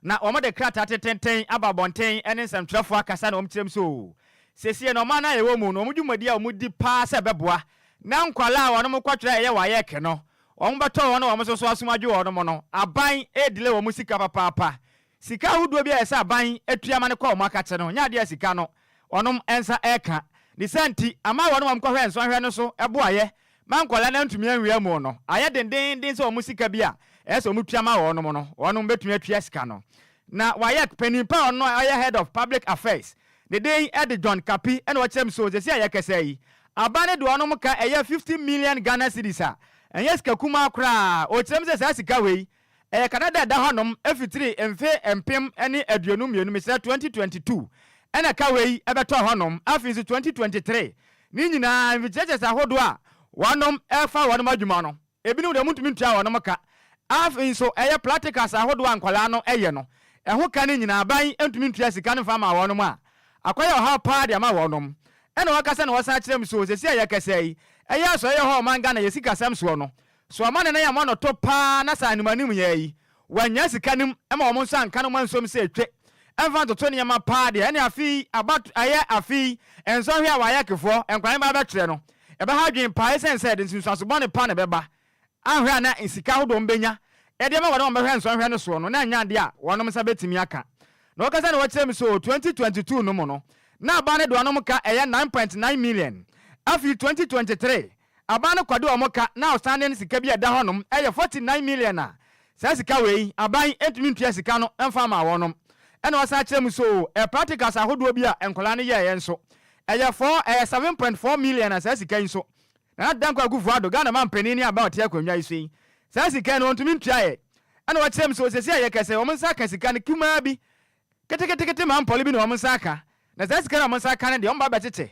na wɔn de krataa tententen aba abɔnten ne nsɛmtwerɛfoɔ akasa na wɔn kyerɛm so sesie na ɔman no a yɛwɔ mu no wɔn dwumadi a wɔn di paa sɛ ɛbɛboa na nkwalaa a wɔn kɔtwerɛ ɛyɛ WAEC no wɔn bɛtɔ wɔn na wɔn nso so asom adwo wɔn no, aban edile wɔn sika papaapa. Sika ahodoɔ bi a ɛsɛ aban atua ma no kɔ wɔn akakye no nyɛ adeɛ sika no wɔn nsa ɛreka ne sɛ nti ama wɔn wɔn kɔhwɛ nsɔhwɛ no so ɛboayɛ ma nkwadaa no ntumi anwia mu no ayɛ dendenden sɛ wɔn sika bi a ɛyɛ sɛ wɔn tua ma wɔn no, wɔn bɛtumi atua sika no. Na WAEC panin pa ɔno ɔyɛ head of public affairs, ne din ɛde John Kapi, ɛna ɔkyerɛ mu so sɛsi a yɛkɛsɛ yi aban ne de wɔn ka ɛyɛ 50 million Ghana cedis a ɛnyɛ sika kumaa koraa. Ɔkyerɛ mu sɛ saa sika wei ɛyɛ kadada ɛda hɔnom efitiri mfe 2022, mesrɛ 2022, ɛna ka wei ɛbɛtɔ hɔnom. Afei nso 2023 ne nyinaa mfikyerɛkyerɛ ahodoɔ a wɔnom ɛfa wɔnom adwuma no ebinom deɛ wɔntumi ntua wɔnom ka. Afei nso ɛyɛ practicals ahodoɔ a nkwadaa no ɛyɛ no ɛho ka no nyinaa aban ntumi ntua sika no mfa ma wɔnom a akɔyɛ ɔhaw paa de ama wɔnom. Ɛna wɔkasa na wɔsan kyerɛ mu so sɛsi a yɛkɛsɛ yi ɛyɛ asɔ ɛyɛ hɔ ɔman Ghana yɛ sikasɛm soɔ no so ɔma ne nan yɛ mɔnɔtɔ paa na saa animanim yɛ yi wɔanya sika nim ma wɔn nso anka no ma nsom sɛ etwe. mfa ntoto nneɛma paa deɛ, ɛne afe yi aba ɛyɛ afe yi nsɔhwɛ a WAECfoɔ nkwadaa no ba bɛtwerɛ no, ɛbɛha adwene paa ɛsiane sɛ ɛde nsunsuanso bɔne pa na ɛbɛba. Anhwɛ a na sika ahodoɔ a wɔbɛnya de ama wɔn a wɔbɛhwɛ nsɔhwɛ no soɔ no, na ɛnyɛ adeɛ a wɔnom nsa bɛtumi aka. Na wɔkasa na wɔkyerɛ mu sɛ wɔ 2022 no mu no, na aban no de wɔnom ka ɛyɛ 9.9 million. Afei 2023, aban no kɔde wɔn ka na outstanding sika bi a ɛda hɔnom ɛyɛ 49 million a saa sika wei aban ntumi ntua sika no mfa mmaa wɔnom. Ɛna wɔsan kyerɛ mu sɛ o practicals ahodoɔ bi a nkwadaa no yɛeɛ nso ɛyɛ 4 ɛyɛ 7.4 million a saa sika yi nso Nana Dankwa Akufo Addo, Ghana manpanin ne aban a ɔte akonnwa yi so yi, saa sika yi no wɔntumi ntuaeɛ. Ɛna wɔkyerɛ mu sɛ seesei a yɛkasa yi wɔn nsa aka sika no kumaa bi, keteketekete mampɔle bi na wɔn nsa aka. Na saa sika no a wɔn nsa aka no deɛ wɔn ba bɛkyekyɛ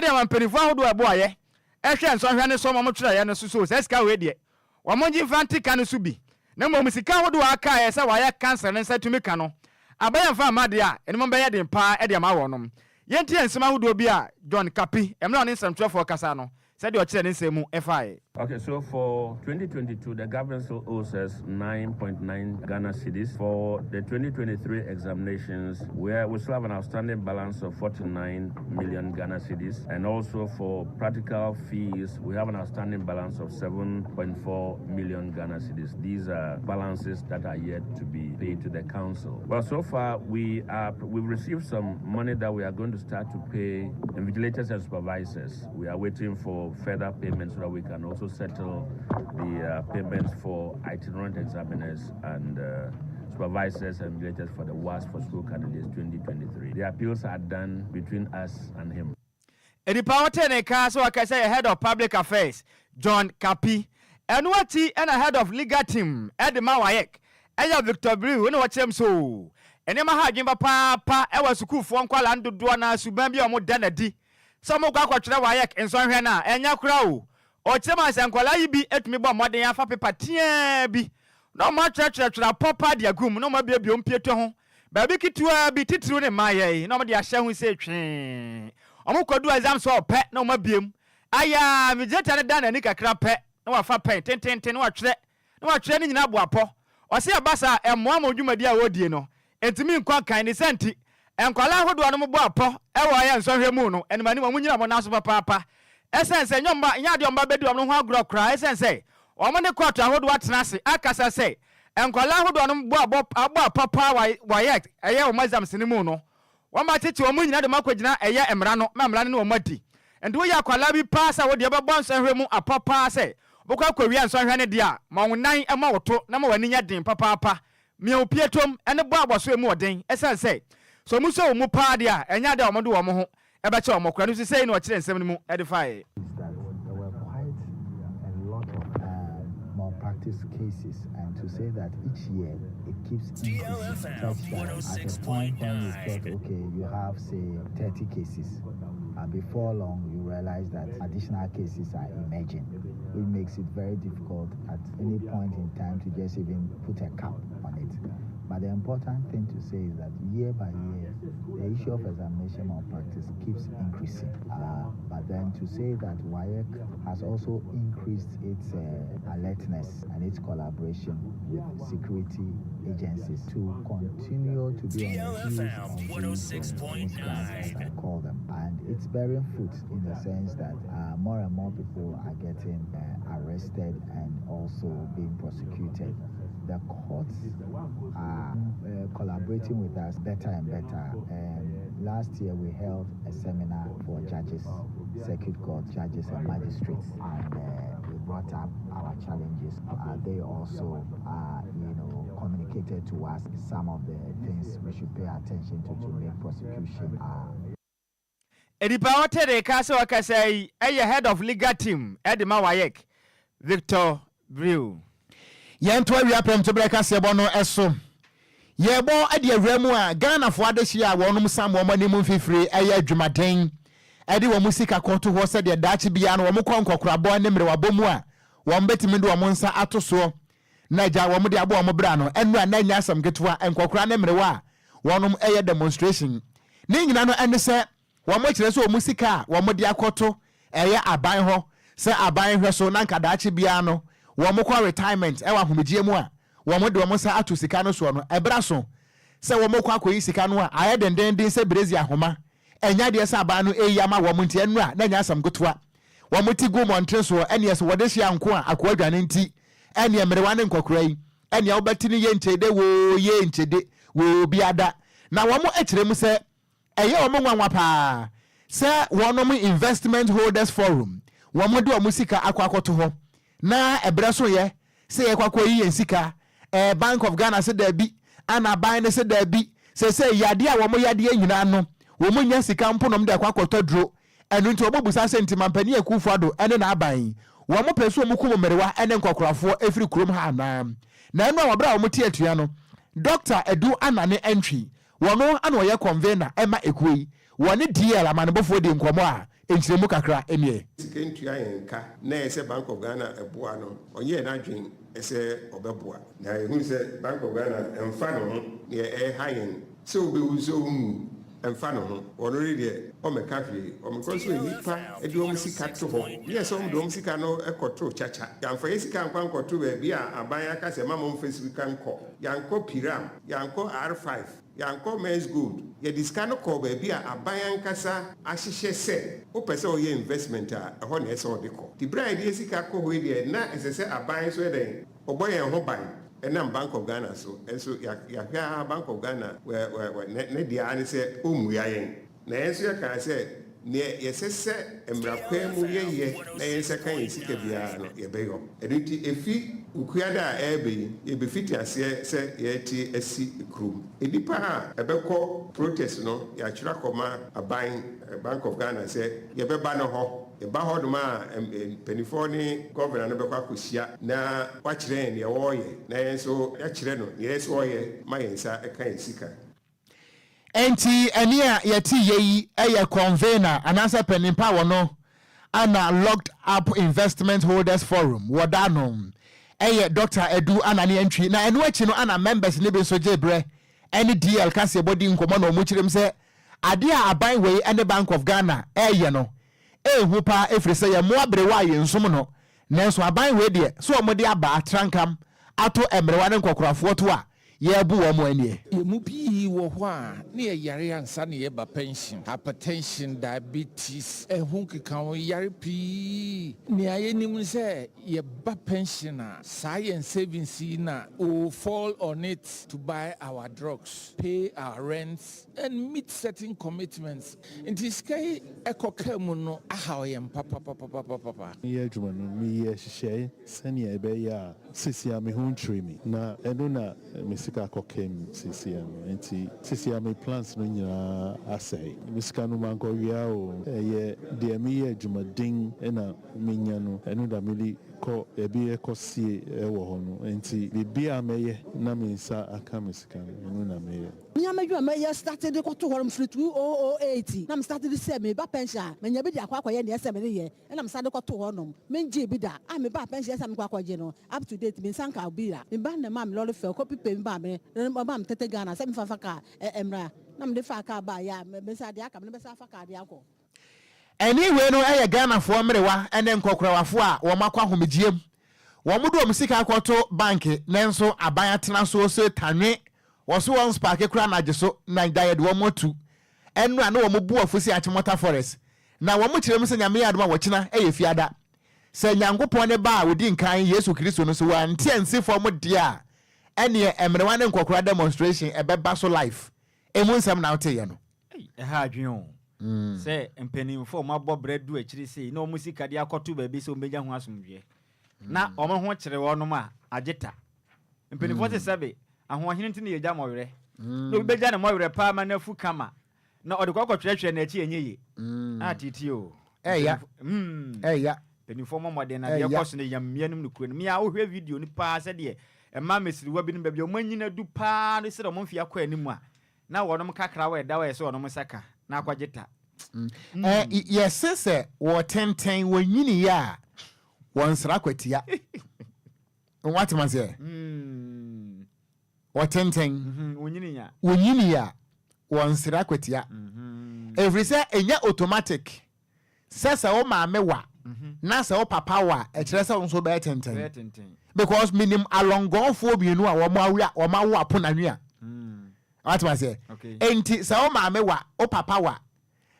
de ama mpanimfoɔ ahodoɔ a ɛboaeɛ hwɛɛ nsɔhwɛ no so ma wɔtwerɛeɛ no so so saa sika wei deɛ wɔn gye mfa nte ka no so bi. Na mmom sika ahodoɔ a aka a ɛyɛ sɛ wɔayɛ council no nsa tumi ka no aba yɛmfa mma deɛ a ɛno mmom bɛyɛ den paa de ama wɔnom. Yɛntie nsɛm ahodoɔ bi a John Kapi, mmerɛ a ɔne nsɛmtwerɛfoɔ kasa no, sɛdeɛ ɔkyerɛɛ ne nsɛm mu faeɛ. Okay, so for 2022, the government still owes us 9.9 Ghana cedis. For the 2023 examinations, where we still have an outstanding balance of 49 million Ghana cedis. And also for practical fees, we have an outstanding balance of 7.4 million Ghana cedis. These are balances that are yet to be paid to the council. Well, so far, we are, we've received some money that we are going to start to pay invigilators and supervisors. We are waiting for further payments so that we can also settle the payments for itinerant examiners and supervisors and invigilators for the WASSCE for school candidates 2023. The appeals are done between us and him. Nipa a wɔtee ne nka sɛ wɔka sɛ yɛ Head of Public Affairs, John Kapi. Ɛno akyi na Head of Legal Team de ma WAEC yɛ Victor Brew na wɔkyerɛ mu sɛ oo, nneɛma ha adwene papaapa wɔ asukuufoɔ nkwadaa no dodoɔ no ara suban bi a wɔda no adi sɛ wɔrekɔ akɔtwerɛ WAEC nsɔnhwɛ no a, ɛnyɛ koraa o. Ɔkyerɛ mu a sɛ nkwadaa yi bi tumi bɔ mmɔden afa pepa teaa bi na wɔatwerɛtwerɛtwerɛ apɔ paa de agu mu na wɔabuebue wɔn pieto ho baabi ketewaa bi, titiriw ne mmaeɛ yi, na wɔde ahyɛ ho sei twee. Wɔkɔdu exams hall pɛ na wɔabue mu. Ayɛ a, invigilator no dan n'ani kakra pɛ na wafa pɛn tententen na watwerɛ na watwerɛ ne nyinaa boapɔ. Ɔse ɛba saa a, ɛmmoa ma dwumadi a wɔredie no ntumi nkɔ nkan. Ne saa nti, nkwadaa ahodoɔ a wɔbɔ apɔ wɔ ɛyɛ nsɔhwɛ mu no, anim anim wɔnyina wɔn nan so papaapa. Ɛsiane sɛ ɛnyɛ wɔn ɛnyɛ adeɛ a wɔn ba bɛdi wɔn ho agorɔ koraa ɛsiane sɛ wɔn ne kɔɔto ahodoɔ atena ase akasa sɛ nkwadaa ahodoɔ a wɔbɔ abɔ abɔ apɔ paa wɔ wɔ ɛyɛ wɔn exams no mu no, Wɔatete wɔn nyinaa de wɔn akɔgyina ɛyɛ mmara no ma mmara no ne wɔn adi. Enti woyɛ akwadaa bi paa sɛ wo deɛ wobɛbɔ nsɔhwɛ mu apɔ paa sɛ wobɛkɔ akɔwia nsɔhwɛ no deɛ a, ma wo nan mmɔ wo to na ma w'ani nyɛ den papaapa. Mia wo piatom ne bɔ abɔso a emu wɔ den ɛsiane sɛ, sɛ wɔsɔ wo mu paa deɛ a, ɛnyɛ adeɛ a wɔde wɔn ho bɛkyɛ wɔn koraa. Ɛno nso sei na ɔkyerɛɛ nsɛm no mu de faeɛ. is that there were quite a lot of um, malpractice cases, and to say that each year it keeps increasing, such that at a point when you thought, okay, you have say 30 cases, and before long you realize that additional cases are emerging, which makes it very difficult at any point in time to just even put a cap on it. But the important thing to say is that year by year, the issue of examination malpractice keeps increasing. But then to say that WAEC has also increased its alertness and its collaboration with security agencies to continue to be on the heels of these miscreants, as I call them. And it's bearing fruit in the sense that more and more people are getting arrested and also being prosecuted. The courts are collaborating with us better and better. Last year we held a seminar for judges, circuit court judges and magistrates, and we brought up our challenges. They also, communicated to us some of the things we should pay attention to make prosecution Nipa a ɔte de ka sɛ ɔkasa yi yɛ Head of Legal Team de ma WAEC, Victor Brew. Yɛnto awia prɛmtoberɛ kaseɛbɔ no so. Yɛrebɔ de awura mu a, Ghanafoɔ adehyeɛ a wɔnom sam wɔn anim mfifire yɛ adwumaden de wɔn sika kɔto hɔ sɛdeɛ daakye biara no wɔn kɔ nkɔkorabɔ ne mmerewabɔ mu a wɔn bɛtumi de wɔn nsa ato soɔ na agya wɔn de abɔ wɔn bra no. Ɛno a na ɛnyɛ asɛm ketewa, nkɔkora ne mmerewa a wɔnom yɛ demonstration ne nyina no ɛne sɛ Wɔkyerɛ sɛ wɔn sika a wɔde akɔto ɛyɛ aban hɔ sɛ aban nhwɛ so na nka daakye biara no wɔkɔ retirement wɔ ahomegyeɛ mu a wɔde wɔn nsa ato sika no soɔ no, ɛberɛ aso. sɛ wɔkɔ akɔyi sika no a, ayɛ dendeenden sɛ brezi ahoma. Ɛnyɛ adeɛ sɛ aban no reyi ama wɔn nti ɛno a na ɛnyɛ asɛm ketewa. Wɔn ti gu mmɔnten soɔ, ɛneɛ sɛ wɔde hyia nko a akoa dwane nti, ɛneɛ mmerewa ne nkɔkora yi, ɛneɛ wobɛte no yɛ nkyede woo yee nkyede woo biada. Na wɔn kyerɛ mu sɛ ɛyɛ wɔn nwanwa paa sɛ wɔnom Investment Holders Forum wɔn de wɔn sika akɔ akɔto hɔ na ɛberɛ so yɛ sɛ yɛkɔ akɔyi yɛn sika ɛɛ Bank of Ghana se daabi ana aban no se daabi sɛsɛ yadeɛ a wɔn yadeɛ nyinaa no wɔn nnya sika mpo na wɔn de akɔ akɔtɔ aduro ɛno nti wɔn busa sɛ nti Mampanin Akuffo Addo ɛne n'aban yi wɔn pɛ sɛ wɔn kum mmerewa ɛne nkɔkorafoɔ ɛfiri kurom ha anaa na ɛno a wɔberɛ a wɔn te atua no Doctor Adu Anane Antwi Wɔno na ɔyɛ convener ma ekuo yi. Wɔne DL amanebɔfoɔ dii nkɔmmɔ a nkyerɛmu kakra nie. Sika ntua yɛn ka na ɛyɛ sɛ Bank of Ghana boa no, ɔnyɛɛ n'adwene sɛ ɔbɛboa. Na yɛhunu sɛ Bank of Ghana mfa ne ho, deɛ ɛreha yɛn, sɛ ɔbɛwu sɛ ɔnwu, ɛmfa ne ho. Ɔno ne deɛ ɔmmɛka hwee. Ɔmekɔ so nnipa de wɔn sika to hɔ. Nyɛ sɛ wɔde wɔn sika no kɔto kyakya. Yɛamfa yɛn sika ankɔ ankɔto baabi a aban aka sɛ mma momfa sika nkɔ. Yɛankɔ Piram. Yɛankɔ R5, yɛankɔ Menzgold. Gold. Yɛde sika no kɔɔ baabi a aban ankasa ahyehyɛ sɛ wopɛ sɛ woyɛ investment a, ɛhɔ na ɛsɛ sɛ wode kɔ. Nti berɛ a yɛde yɛn sika kɔ hɔ yi deɛ, na ɛsɛ sɛ aban nso yɛ dɛn? Ɔbɔ yɛn ho ban ɛnam Bank of Ghana so. Nso yɛahwɛ ara Bank of Ghana, ne deɛ ara ne sɛ ɔmmua yɛn. Na yɛn nso yɛkaa sɛ, Neɛ yɛsɛ sɛ mmara kwan mu yɛyɛ na yɛn nsa ka yɛn sika biara no, yɛbɛyɔ. Ɛno nti, ɛfi Wukuada a ɛreba yi, yɛbɛfiti aseɛ sɛ yɛrete asi kurom. Nnipa a ɛbɛkɔ protest no, yɛatwerɛ akɔma aban, Bank of Ghana, sɛ yɛbɛba no hɔ. Yɛba hɔnom a, mpaninfoɔ ne Governor no bɛkɔ akɔhyia na wakyerɛ yɛn deɛ wɔreyɛ, na yɛn nso yɛakyerɛ no deɛ ɛsɛ sɛ ɔyɛ ma yɛn nsa ka yɛn sika. Enti ɛnne a yɛte yɛ yi yɛ convener anaasɛ panin pa wɔ no ana Locked Up Investment Holders Forum wɔ da no yɛ Dɔkta Adu Anane Antwi na ɛno akyi no ana members no bi nso gyee berɛ ɛne DL kaseɛbɔ di nkɔmmɔ na wɔn kyerɛm sɛ adeɛ a aban wei ɛne Bank of Ghana ɛreyɛ no ɛɛhu paa ɛfiri sɛ yɛn mmoa berewa a yɛnsum no nanso aban wei deɛ sɛ wɔn de abaa trankam ato mmerewa ne nkɔkorafoɔ to a yɛrebu wɔn anie. Yɛn mu pii wɔ hɔ a, na yɛyare ansa na yɛreba pɛnhyen. Hypertension, diabetes, ɛho nkekaho, yare pii. Nea yɛnim ne sɛ yɛba pɛnhyen a, saa yɛn savings yi na we will fall on it to buy our drugs, pay our rents and meet certain commitments. Nti sika yi ɛkɔ kaa mu no ahaw yɛn papapapapapa. Meyɛ adwuma no, meyɛ nhyehyɛe sɛnea ɛbɛyɛ a seesei a me ho nkyere me, na ɛno na me sika akɔka mu seesei no. Enti seesei a me plans no nyinaa asɛe. Me sika no mankɔwia o, ɛyɛ deɛ meyɛ adwumaden na menya no, ɛno na mede kɔ baabi kɔsie wɔ hɔ no. Enti biribiara a mɛyɛ na me nsa aka me sika no, ɛno na meyɛ. Me ara m'adwuma mɛyɛ starte de kɔto hɔ nom firi 2008 na me starte de sɛ meba pension a manya bi de akɔ akɔyɛ nea ɛsɛ mede yɛ ɛna me san de kɔtoo hɔ nom mengyee bi da a mebaa pension ɛsɛ mekɔ akɔgye no up to date me nsa nkaa bi da me ba na ɛmaa me lɔre fare kɔ pipe maa me na ɔmaa me tete Ghana sɛ memfa mfa car mmra na mede faa car baa yɛ a me nsa deɛ aka mede bɛsan afa car de akɔ. Ɛne wei no yɛ Ghanafoɔ mmerewa ne nkɔkorawafoɔ a wɔn akɔ ahomegyeɛ mu. Wɔn de wɔn sika akɔto banke nanso aban atena soɔ se tanwe wɔ so wɔn spaake koraa na agye so na da yɛde wɔn atu. Ɛnora na wɔn bu afu se Achimota Forest na wɔn kyerɛ mu sɛ Nyame yɛ adom a wɔkyena yɛ fiada. Sɛ Nyankopɔn ne ba a ɔdi nkan Yesu Kristo no sɛ wante ansi fam deɛ a ɛneɛ mmerewa ne nkɔkora demonstration ɛbɛba so life. Emu nsɛm na woteeɛ no. Ei, ɛha adwene o. Sɛ mpanimfoɔ a wɔabɔ bra du akyiri sei na wɔn sika de akɔto baabi sɛ wɔbɛnya ho asomdwoeɛ na wɔn ho kyere wɔnom a, agye ta. Mpanimfoɔ se sɛbe, ahoɔhene nti na yɛgya mmɔwerɛ. Na obi bɛgya ne mmɔwerɛ paa ma no afu kama na ɔde kɔ akɔtwerɛtwerɛ n'akyi ɛnyɛ yie. Ah, titi o. Ɛya. Ɛya. Mpanimfoɔ mmɔ mmɔden na deɛ ɛkɔ so no yam mmea nom nokorɛ no. Mea wohwɛ video no paa sɛdeɛ mmaa mmasiriwa binom baabi a wɔanyini adu paa no sɛdeɛ wɔn mfeɛ akɔ anim a Na wɔnom kakra wɔ ɛda wɔ ɛsɛ wɔnom nsa ka na akɔgye ta. Ɛ yɛse sɛ wɔ tenten wɔ nyini yɛ a wɔ nsra kwatia. Wate ma seɛ? Wɔ tenten wɔ nyini yɛ a wɔ nsra kwatia. Ɛfiri sɛ ɛnyɛ automatic. Sɛ sɛ wo maame wa na sɛ wo papa wa a ɛkyerɛ sɛ wo nso wobɛyɛ tenten because menim alɔngɔnfoɔ mmienu a wɔn awo wɔn awo apo na nwea. Wate aseɛ? Enti sɛ wo maame wa, wo papa wa,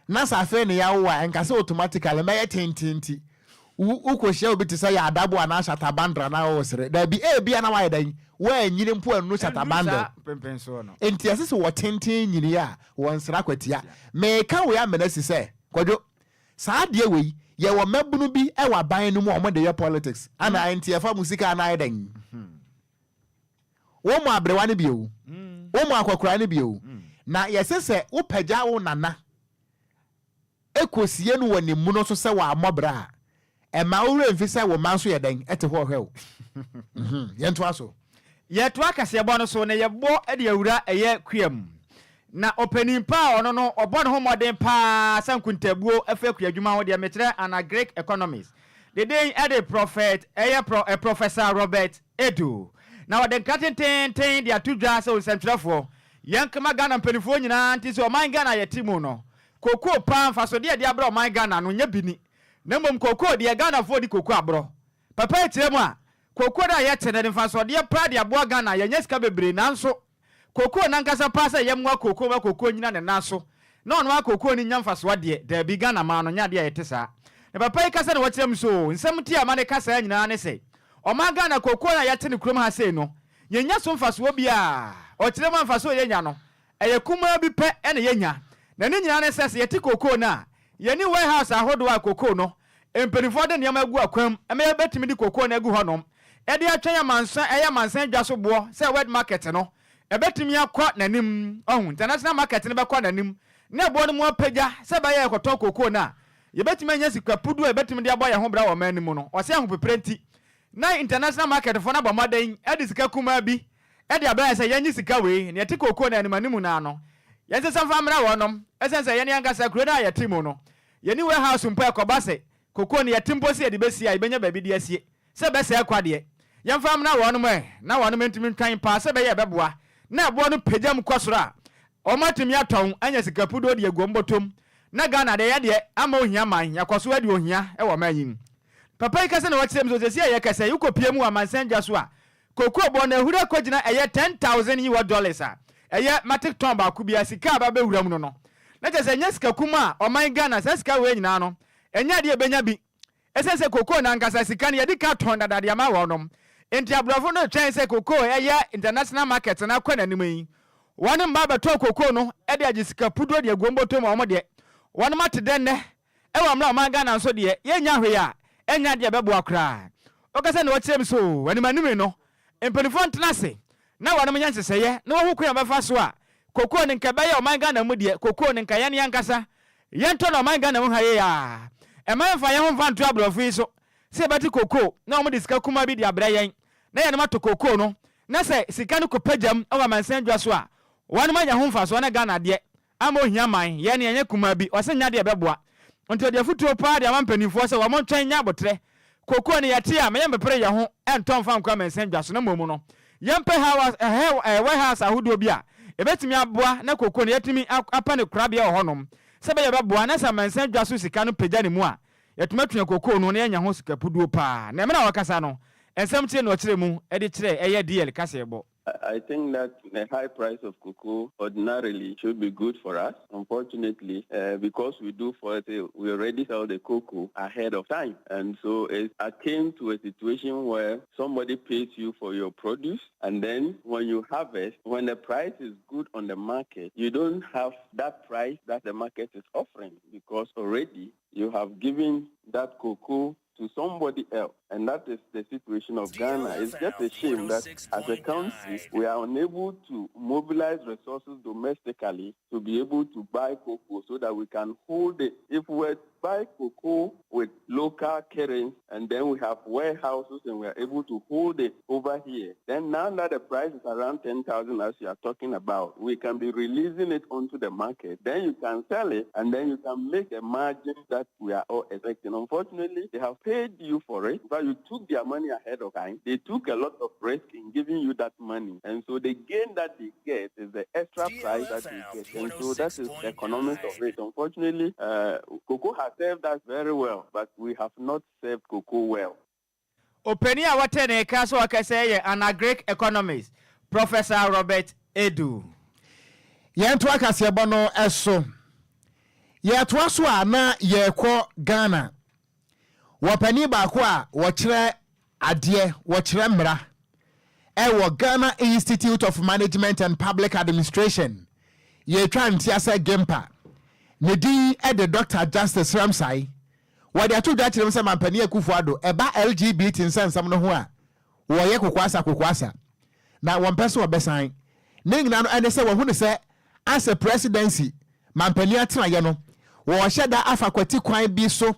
na sɛ afei ne yɛawo a, ɛnka sɛ automatically mɛyɛ tenten nti wo wokɔhyia obi te sɛ Yaadabo anaa Shatta Bandra na woresere. Daabi, ebia na woayɛ dɛn? Woanyini mpo annu Shatta Ɛnduru Bandle. saa mpɛnpɛnsoɔ no. Enti ɛse sɛ wɔtenten nyini a, wɔnsra kwatia. Meka wei amena si sɛ, Kwadwo, saa adeɛ wei, yɛwɔ mmabunu bi wɔ aban no mu a wɔde yɛ politics, ana enti ɛfa mo sika a na ayɛ dɛn? Wo mo aberewa no bio, wo mo akɔkora no bio, na yɛse sɛ wopagya wo nana kosie no wɔ ne mu no so sɛ wammɔ bra a, ɛmma wo werɛ mfi sɛ wo mma nso yɛ dɛn? Ɛte hɔ rehwɛ wo. Yɛntoa so. Yɛtoa kaseɛbɔ no so na yɛbɔ de awura ɛyɛ kua mu. Na ɔpanin pa a ɔno no ɔbɔ ne ho mmɔden pa ara sɛ nkontabuo fa kuadwuma ho deɛ mekyerɛ an agric economist. Ne din de Prɔfɛt ɛyɛ Prɔ Professor Robert Edu. Na ɔde nkra tenteenten de ato dwa sɛ onsɛntwerɛfoɔ, yɛnkma Ghana mpaninfoɔ nyinaa nte sɛ ɔman Ghana a yɛte mu no, Kokoo paa mfasodeɛ a ɛde abrɛ ɔman Ghana no nyɛ bi ni, na mmom kokoo deɛ Ghanafoɔ di kokoo aborɔ. Papa yi kyerɛ mu a, kokoo no a yɛte no ɛde mfasodeɛ paa de aboa Ghana, yɛnya sika bebree nanso kokoo no ankasa paa sɛ yɛmmoa kokoo ma kokoo nyina ne nan so na ɔno ara kokoo no nya mfasoɔ deɛ, daabi Ghana man no nyɛ adeɛ a yɛte saa. Na papa yi kasa na wakyerɛ mu so, nsɛm nti a ɛma no ka saa nyinaa ne sɛ, ɔman Ghana kokoo no a yɛte no kurom ha sei no, yɛnnya so mfasoɔ biara. Ɔkyerɛ mu a mfasoɔ a yɛnya no, Ɛyɛ kumaa bi pɛ na yenya, na ne nyinaa ne sɛ, sɛ yɛte kokoo no a, yenni warehouse ahodoɔ a kokoo no mpanimfoɔ de nneɛma agu akwan mu ma yɛbɛtumi de kokoo no agu hɔnom de atwɛn amansan ɛyɛ amansan dwa so boɔ sɛ world market no ɛbɛtumi akɔ n'anim, wahu, international market no bɛkɔ n'anim na ɛboɔ no mu apagya sɛ ɛbɛyɛ a yɛkɔtɔn kokoo no a yɛbɛtumi anya sika puduo a yɛbɛtumi de abɔ yɛn ho bra wɔ ɔman no mu no. Ɔse ahopeprɛ nti na international market foɔ no abɔ mmɔden de sika kumaa bi de abrɛ yɛn sɛ yɛnnye sika wei, na yɛte kookoo no anim anim no ara no, yɛnsesa mfa mmrɛ wɔnom, ɛsiane sɛ yɛn ankasa kuro no a yɛte mu no, yɛnni warehouse mpo a ɛkɔba sɛ kookoo no yɛte mpo sɛ yɛde bɛsie a yɛbɛnya baabi de asie, sɛ ɛbɛsɛe kwa deɛ, yɛmfa mmra wɔnom ɛ, na wɔnom ntumi ntwɛn paa sɛ ɛbɛyɛ a ɛbɛboa, na ɛboɔ no pagya mu kɔ soro a, wɔn atumi atɔn anya sika puduo de agu wɔn bɔtɔm, na Ghana deɛ yɛdeɛ ama ohia man, yɛakɔ so adi ohia wɔ ɔman yi mu. Papa yi kasa na wakyerɛ mu sɛ seesei a yɛkasa yi, wokɔpue mu wɔ amansan dwa so a, Cocoa bɔ no ahuri akɔgyina ɛyɛ 10,000 US dollars a ɛyɛ matic tɔn baako biara sika a aba bɛwura mu no no. Na kyerɛ sɛ ɛnyɛ sika kumaa a ɔman Ghana saa sika wei nyinaa no ɛnyɛ adeɛ a ɛbɛnya bi ɛsiane sɛ cocoa no ankasa sika no yɛdi ka tɔn dada de ama wɔnom nti aborɔfo no retwɛn sɛ cocoa ɛyɛ international market no akɔ n'anim yi wɔnom ba abɛtɔ cocoa no de agye sika puduo de agu wɔn bɔtɔ mu a wɔn deɛ wɔnom ate dɛ nnɛ Ɛwɔ mmerɛ a ɔman Ghana nso deɛ yɛnnya hwee a ɛnyɛ adeɛ a ɛbɛboa koraa. Ɔkasa na ɔkyerɛ mu sɛ oo anim anim no mpaninfoɔ ntena ase na wɔnom nyɛ nhyehyɛeɛ na wɔhu kwan a wɔbɛfa so a kokoo no nka ɛbɛyɛ ɔman Ghana mu deɛ kokoo no nka yɛn ankasa yɛntɔ no ɔman Ghana mu ha yei ara. Ɛmma yɛmfa yɛn ho mfa nto aborɔfo yi so sɛ yɛbɛte kokoo na wɔn de sika kumaa bi de abrɛ yɛn na yɛnom atɔ kokoo no na sɛ sika no kɔpagya mu wɔ amansan dwa so a wɔnom anya ho mfasoɔ na Ghana deɛ Ama ohia man, yɛn no yɛnyɛ kumaa bi, ɔse nyɛ adeɛ a ɛbɛboa. Nti ɔde afutuo paa de ama mpaninfoɔ sɛ wɔn ntwɛn nyɛ aboterɛ. Kokoo no yɛte a, ma yɛmpepere yɛn ho ntɔ mfa nkɔ amansan dwa so na mmom no yɛmpɛ warehouse ahodoɔ bi a ɛbɛtumi aboa na kokoo no yɛatumi apɛ no korabea wɔ hɔnom sɛ ɛbɛyɛ ɛbɛboa na sɛ amansan dwa so sika no pagya ne mu a yɛatumi atua kokoo no na yɛanya ho sika puduo paa. Na mmerɛ a ɔrekasa no, nsɛm kyerɛ na ɔkyerɛ mu de kyerɛɛ ɛyɛ DL kaseɛbɔ. I think that the high price of cocoa ordinarily should be good for us. Unfortunately, uh, because we do for it, we already sell the cocoa ahead of time. And so it's akin to a situation where somebody pays you for your produce, and then when you harvest, when the price is good on the market, you don't have that price that the market is offering because already you have given that cocoa to somebody else. And that is the situation of Ghana. It's just a shame that as a country, we are unable to mobilize resources domestically to be able to buy cocoa so that we can hold it. If we were buy cocoa with local currency and then we have warehouses and we are able to hold it over here, then now that the price is around 10,000 as you are talking about, we can be releasing it onto the market. Then you can sell it and then you can make a margin that we are all expecting. Unfortunately, they have paid you for it, but you took their money ahead of time. They took a lot of risk in giving you that money. And so the gain that they get is the extra price that they get. And so that is the economics of it. Unfortunately, uh, cocoa has served us very well, but we have not served cocoa well. Ɔpanin a wɔte ne nka sɛ ɔkasa yi yɛ an agric economist, Professor Robert Adu. Yɛntoa kaseɛbɔ no so. Yɛtoa so a na yɛrekɔ Ghana. Wɔ panin baako a wɔkyerɛ adeɛ, wɔkyerɛ mmara ɛwɔ Ghana Institute of Management and Public Administration, yɛtwa ntia sɛ GIMPA. Ne din de Dr. Justice Ramsai. Wɔde ato dwa kyerɛ mu sɛ Mampanin Akufo-Addo ɛba LGBT nsɛnsɛm no ho a, wɔyɛ kokoasa kokoasa na wɔmpɛ sɛ wɔbɛsan. Ne nyinaa no ɛne sɛ wɔhu no sɛ asɛ presidency mampanin atenaeɛ no wɔhyɛ da afa kwati kwan bi so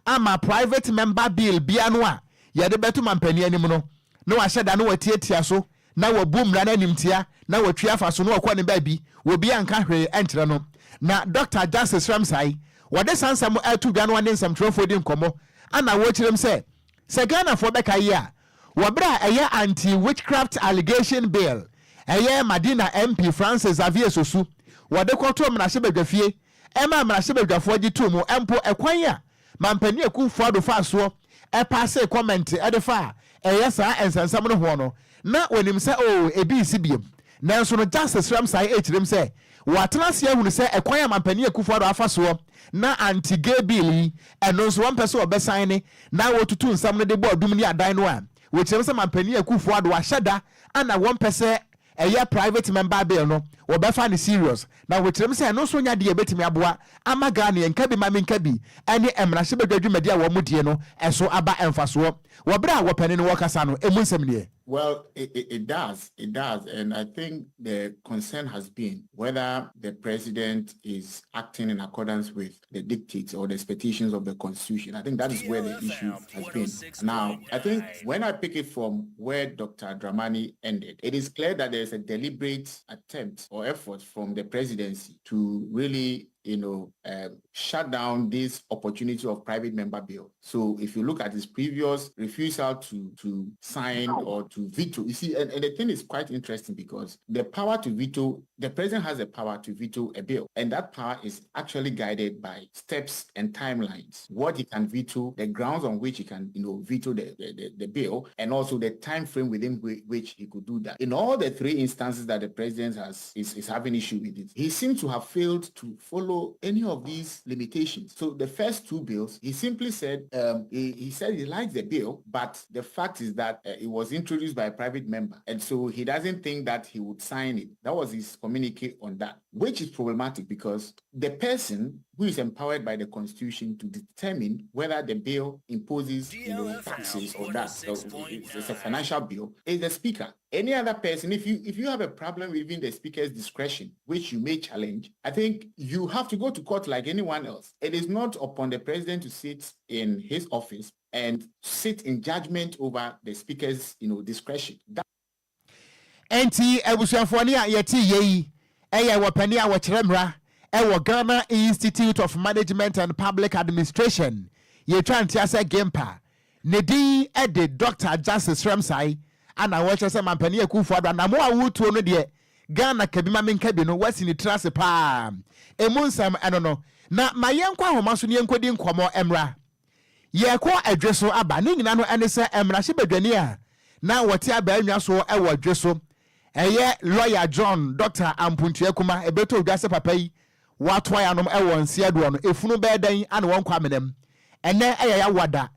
ama private member bill bia no a yɛde bɛto mampanin anim no na wahyɛ da na watiatia so na wabu mmara no animtia na watwi afa so na wɔkɔ ne baabi wɔbi anka hwee ɛnkyerɛ no. Na Dr. Justice Ramsai wɔde saa nsɛm ɛto dwa no ɔne nsɛmtwerɛfoɔ di nkɔmmɔ ana wɔkyerɛm sɛ Ghanafoɔ bɛka yi a, wɔ berɛ a ɛyɛ anti-witchcraft allegation bill, ɛyɛ Madina MP Francis Xavier Sosu wɔde kɔto mmarahyɛbadwafie ɛma mmarahyɛbadwafoɔ gye too mu, mpo ɛkwan a mampanin Akufo Addo fa soɔ ɛpaase comment ɛde fa a ɛyɛ saa nsɛnsɛm no ho no, na wɔnim sɛ o ebi nsi biem. Nanso no Justice Ramsai ɛkyerɛm sɛ wɔatena ase ahunu sɛ ɛkwan a mampanin Akufo Addo afa soɔ na anti-gay bill yi ɛno nso wɔmpɛ sɛ wɔbɛsan ne na wɔtutu nsɛm no de bɔ ɔdum ne adan no a, wɔkyerɛm sɛ mampanin Akufo Addo ahyɛ da ana wɔmpɛ sɛ ɛyɛ private member bill no wɔbɛfa no serious. Na wɔkyerɛm sɛ ɛno nso nya deɛ ɛbɛtumi aboa ama Ghana yɛnka bi ma menka bi ɛne mmarahyɛbadwa dwumadi a wɔn mu die no ɛso aba ɛmfasoɔ. Wɔ berɛ a wɔpɛne no wɔkasa no, ɛmu nsɛm nie. Well, it does. It does. And I think the concern has been whether the president is acting in accordance with the dictates or the expectations of the constitution. I think that is where the issue has been. Now, I think when I pick it from where Dr. Dramani ended, it is clear that there is a deliberate attempt or effort from the presidency to really shut down this opportunity of private member bill. So if you look at his previous refusal to sign or to veto, you see, and the thing is quite interesting because the power to veto, the president has the power to veto a bill, and that power is actually guided by steps and timelines. What he can veto, the grounds on which he can veto the bill, and also the time frame within which he could do that. In all the three instances that the president is having issue with it, he seems to have failed to follow any of these limitations. So the first two bills, he simply said, he said he likes the bill, but the fact is that it was introduced by a private member. And so he doesn't think that he would sign it. That was his communique on that, which is problematic because the person who is empowered by the constitution to determine whether the bill imposes taxes or that, so it's a financial bill, is the speaker. Any other person, if you have a problem within the speaker's discretion, which you may challenge, I think you have to go to court like anyone else. It is not upon the president to sit in his office and sit in judgment over the speaker's discretion. That Enti abusuafoɔ ne a yɛte yɛ yi ɛyɛ wɔpani a wɔkyerɛ mmara ɛwɔ Ghana Institute of Management and Public Administration, yɛtwa ntea sɛ GIMPA, ne din ɛde Dr. Justice Ramsai, ana wɔkyerɛ sɛ mampanin Akufo Addo anamo a wotuo no deɛ Ghana kabi ma menka bi no wasi ne tiri ase paa. Emu nsɛm ɛno no na ma yɛnkɔ ahoma so ne yɛnkɔdi nkɔmmɔ mmra. Yɛkɔ adwe so aba ne nyinaa no ɛne sɛ mmarahyɛbadwani a na wɔte abaanwa so ɛwɔ adwe so, ɛyɛ lawyer John Dr. Ampontua Kuma, ɛbɛtɔ odwa sɛ papa yi watoa yanom ɛwɔ nseɛ doɔ no efunu bɛɛ dɛn ana wɔn kɔ amenam. Ɛnɛ ɛyɛ yawada,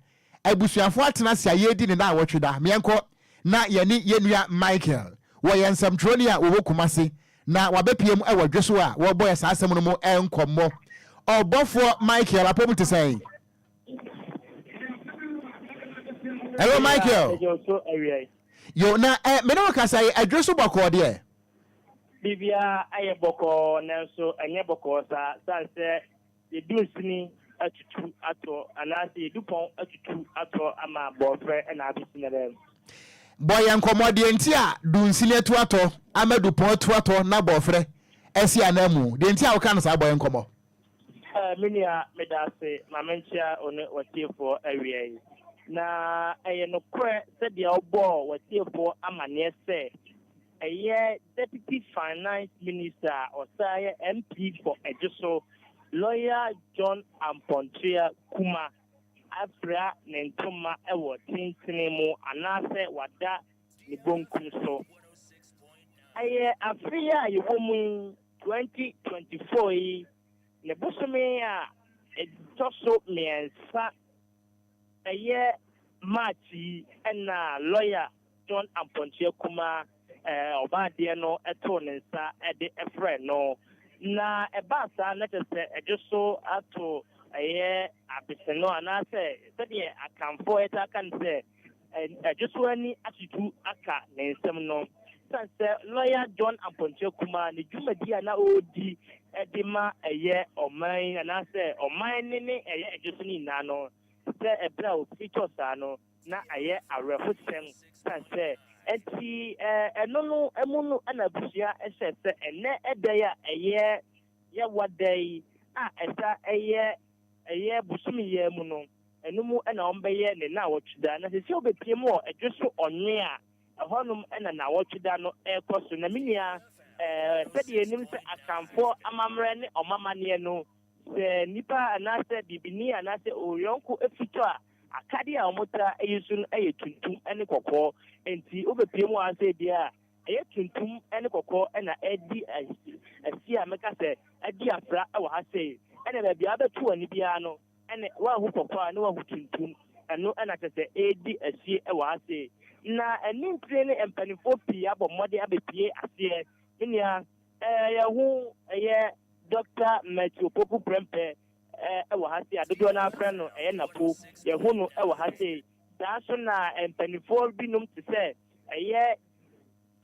abusuafoɔ atena ase a yɛredi ne na awɔtwe da. Mmiɛnkɔ na yɛne yɛnua Michael wɔyɛ nsɛmtwerɛni a wɔwɔ Kumase na wabɛpie mu ɛwɔ dwe so a wɔrebɔ yɛ saa asɛm no mu ɛnkɔmmɔ. Ɔbɔfoɔ Michael, apɔmu te sɛn? Hello Michael. Yo, na ɛ mene wo kasa yi, adwe so bɔkɔɔ deɛ? Biribiara ayɛ bɔkɔɔ, nanso ɛnyɛ bɔkɔɔ saa san sɛ yɛdu nsini atutu atɔ anaasɛ yɛdu pɔn atutu atɔ ama bɔɔfrɛ ɛna abɛsi ne dɛm. Bɔ yɛn nkɔmmɔ deɛ nti a dunsini atu atɔ ama dupɔn atu atɔ na bɔɔfrɛ asi anan mu, deɛ nti a woka no saa, bɔ yɛn nkɔmmɔ. Me nua, meda ase. Ma menkyia wo ne watiefoɔ awia yi. Na ɛyɛ nokorɛ sɛdeɛ wobɔɔ watiefoɔ amanneɛ sɛ ɛyɛ Deputy Finance Minister a ɔsan yɛ MP for Ejisu, Lawyer John Ampontua Kuma, afira ne ntoma wɔ tentene mu anaasɛ wada ne bonkum so. Ɛyɛ afe yi a yɛwɔ mu yi. 2024 yi ne bosome a ɛtɔ so mmiɛnsa ɛyɛ March yi na lɔya John Ampɔnkyea Kumaa ɔbaadeɛ no too ne nsa de frɛɛ no. Na ɛbaa saa na kyerɛ sɛ ɛdwo so ato ɛyɛ abeseno anaasɛ sɛdeɛ Akanfoɔ taa ka no sɛ ɛdwo so ani atutu aka ne nsam no. Sane sɛ lɔya John Ampɔnkyea Kumaa ne dwumadi a na ɔredi de ma ɛyɛ ɔman yi anaasɛ ɔman ne ne ɛyɛ ɛdwo so no nyinaa no, sɛ ɛberɛ a ɔfiri tɔ saa no, na ayɛ awerɛhosɛm sane sɛ ɛnti ɛno no mu no na abusua hyɛ sɛ ɛnɛ da yi a ɛyɛ Yawa da yi a ɛsa ɛyɛ ɛyɛ bosome yi ara mu no ɛno mu na wɔbɛyɛ ne naawɔtwe da na sɛsɛ wobɛpie mu wɔ ɛdwo so ɔnwe a ɛhɔnom na naawɔtwe da no ɛrekɔ so na me nua sɛdeɛ yɛnim sɛ Akanfoɔ amammerɛ ne wɔn amanneɛ no sɛ nipa anaasɛ bibini anaasɛ oyɔnko fitɔ a Akadeɛ a wɔtaa yi so no yɛ tuntum ne kɔkɔɔ. Enti wobɛpue mu ara sɛ ebia ɛyɛ tuntum ne kɔkɔɔ na ɛredi asi a mɛka sɛ adi afra wɔ ha sei. Ɛna baabi a wobɛto w'ani biara no, ɛne woanhu kɔkɔɔ a ne woahu tuntum. Ɛno na kyerɛ sɛ ɛredi asie wɔ ha sei. Na anintire ne mpanimfoɔ pii abɔ mmɔden abɛpue aseɛ. Me nua, yɛho ɛyɛ Dɔkta Matthew Opoku Prempeh wɔ ha sei a dodoɔ no ara frɛ no ɛyɛ Napo. Yɛhu no wɔ ha sei. Saa nso na mpanimfoɔ binom te sɛ ɛyɛ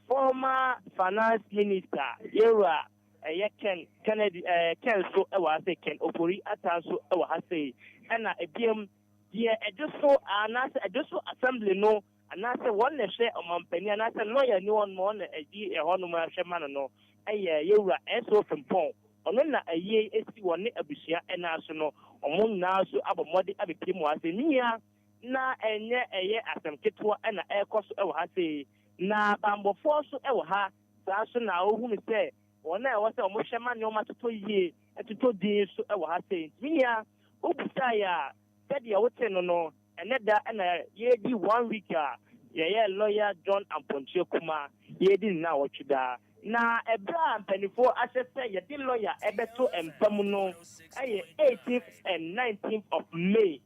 former finance minister yɛwura ɛyɛ Ken Kennedy ɛɛ Ken nso wɔ ha sei, Ken Ofori Atta nso wɔ ha sei. Ɛna ebiem deɛ ɛdwo so anaasɛ ɛdwo so assembly no anaasɛ wɔn na ɛhwɛ ɔmampanin anaasɛ lɔya ni hɔ nom wɔn na ɛdi ɛhɔ nom ahwɛ ma no no yɛ yɛwura S.O. Frimpong. Ɔno na ayie yi asi wɔ ne abusua nan so no, wɔn nyinaa nso abɔ mmɔden abɛpue mu ha sei. Me nua, na ɛnyɛ ɛyɛ asɛm ketewa na ɛrekɔ so wɔ ha sei. Na banbɔfoɔ nso wɔ ha. Saa nso na wohunu sɛ wɔn a ɛwɔ sɛ wɔhwɛ ma nneɛma totɔ yie, totɔ din nso wɔ ha sei. Nti me nua, wobisaeɛ a, sɛdeɛ wote no no, Ɛnnɛ da na yɛredi one week a yɛyɛ lawyer John Ampɔnkyea Kumah yɛredi ne naawɔtwe da. Na ɛberɛ a mpaninfoɔ ahyɛ sɛ yɛde lawyer bɛto mpa mu no yɛ eighteenth and nineteenth of May,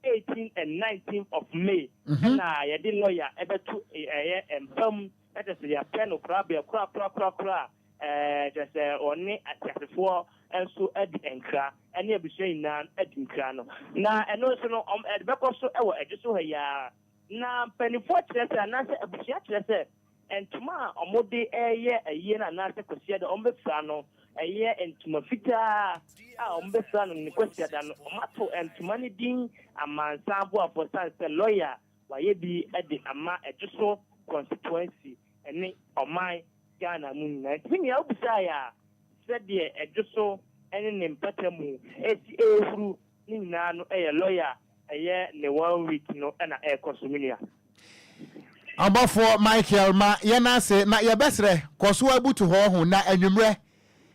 eighteenth and nineteenth of May ɛna yɛde lawyer bɛto ɛyɛ mpa mu na kyerɛ sɛ yɛapɛ no korabea korakorakorakora a kyerɛ sɛ ɔne ateasefoɔ nso adi nkra ne abusua nyinaa adi nkra no. Na ɛno nso no, ɛde bɛkɔ so wɔ ɛdwo so ha yi ara. Na mpanimfoɔ kyerɛ sɛ, anaasɛ abusua kyerɛ sɛ, ntoma a wɔde reyɛ ayie no anaasɛ Kwasiada wɔbɛfira no, ɛyɛ ntoma fitaa a wɔbɛfira no ne Kwasiada no, wɔato ntoma no din Amansan Aboafoɔ sane sɛ lɔya wayɛ bi de ama ɛdwo so constituency ne ɔman Ghana mu nyinaa. Nti me nua wobisaeɛ a, sɛdeɛ ɛdwo so ne ne mpata mu ɛsi ɛrehuru ne nyinaa no yɛ lawyer a ɛyɛ ne one week no na ɛrekɔ so me nua. Ɔbɔfoɔ Michael ma yɛn ase na yɛbɛsrɛ kɔ so ara butu hɔ ho na anwummerɛ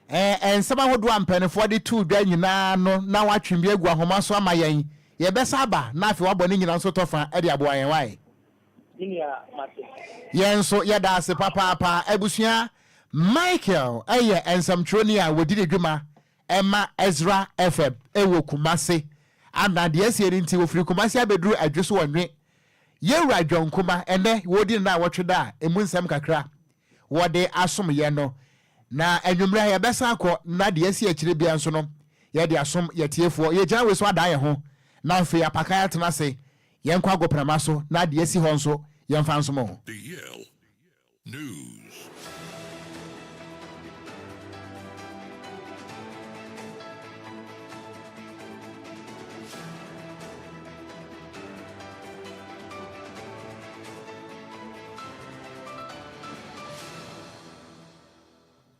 ɛɛ nsɛm ahodoɔ a mpaninfoɔ de too dwa nyinaa no na watwe bi agu ahoma so ama yɛn yɛbɛsa aba na afei wabɔ ne nyina nso tɔfa de aboa yɛn wae. Me nua mate. Yɛn nso yɛda ase papaapa abusua. Michael yɛ nsɛmtwerɛni a wɔdi ne dwuma ma Ezra FM wɔ Kumasi. Ana deɛ asie no nti wɔfiri Kumasi abɛduru Adwo so wɔ Nwe. Yɛwura John Kuma ɛnnɛ wɔredi ne naawɔtwe da a ɛmu nsɛm kakra wɔde asom yɛn no. Na anwummerɛ yɛbɛsan akɔ na deɛ asi akyire biara nso no yɛde asom yɛtiefoɔ. Yɛgyina wei so adan yɛn ho na afei apakan atena ase Yɛnkɔ agoprama so na deɛ asi hɔ nso yɛmfa nsom o. DL News.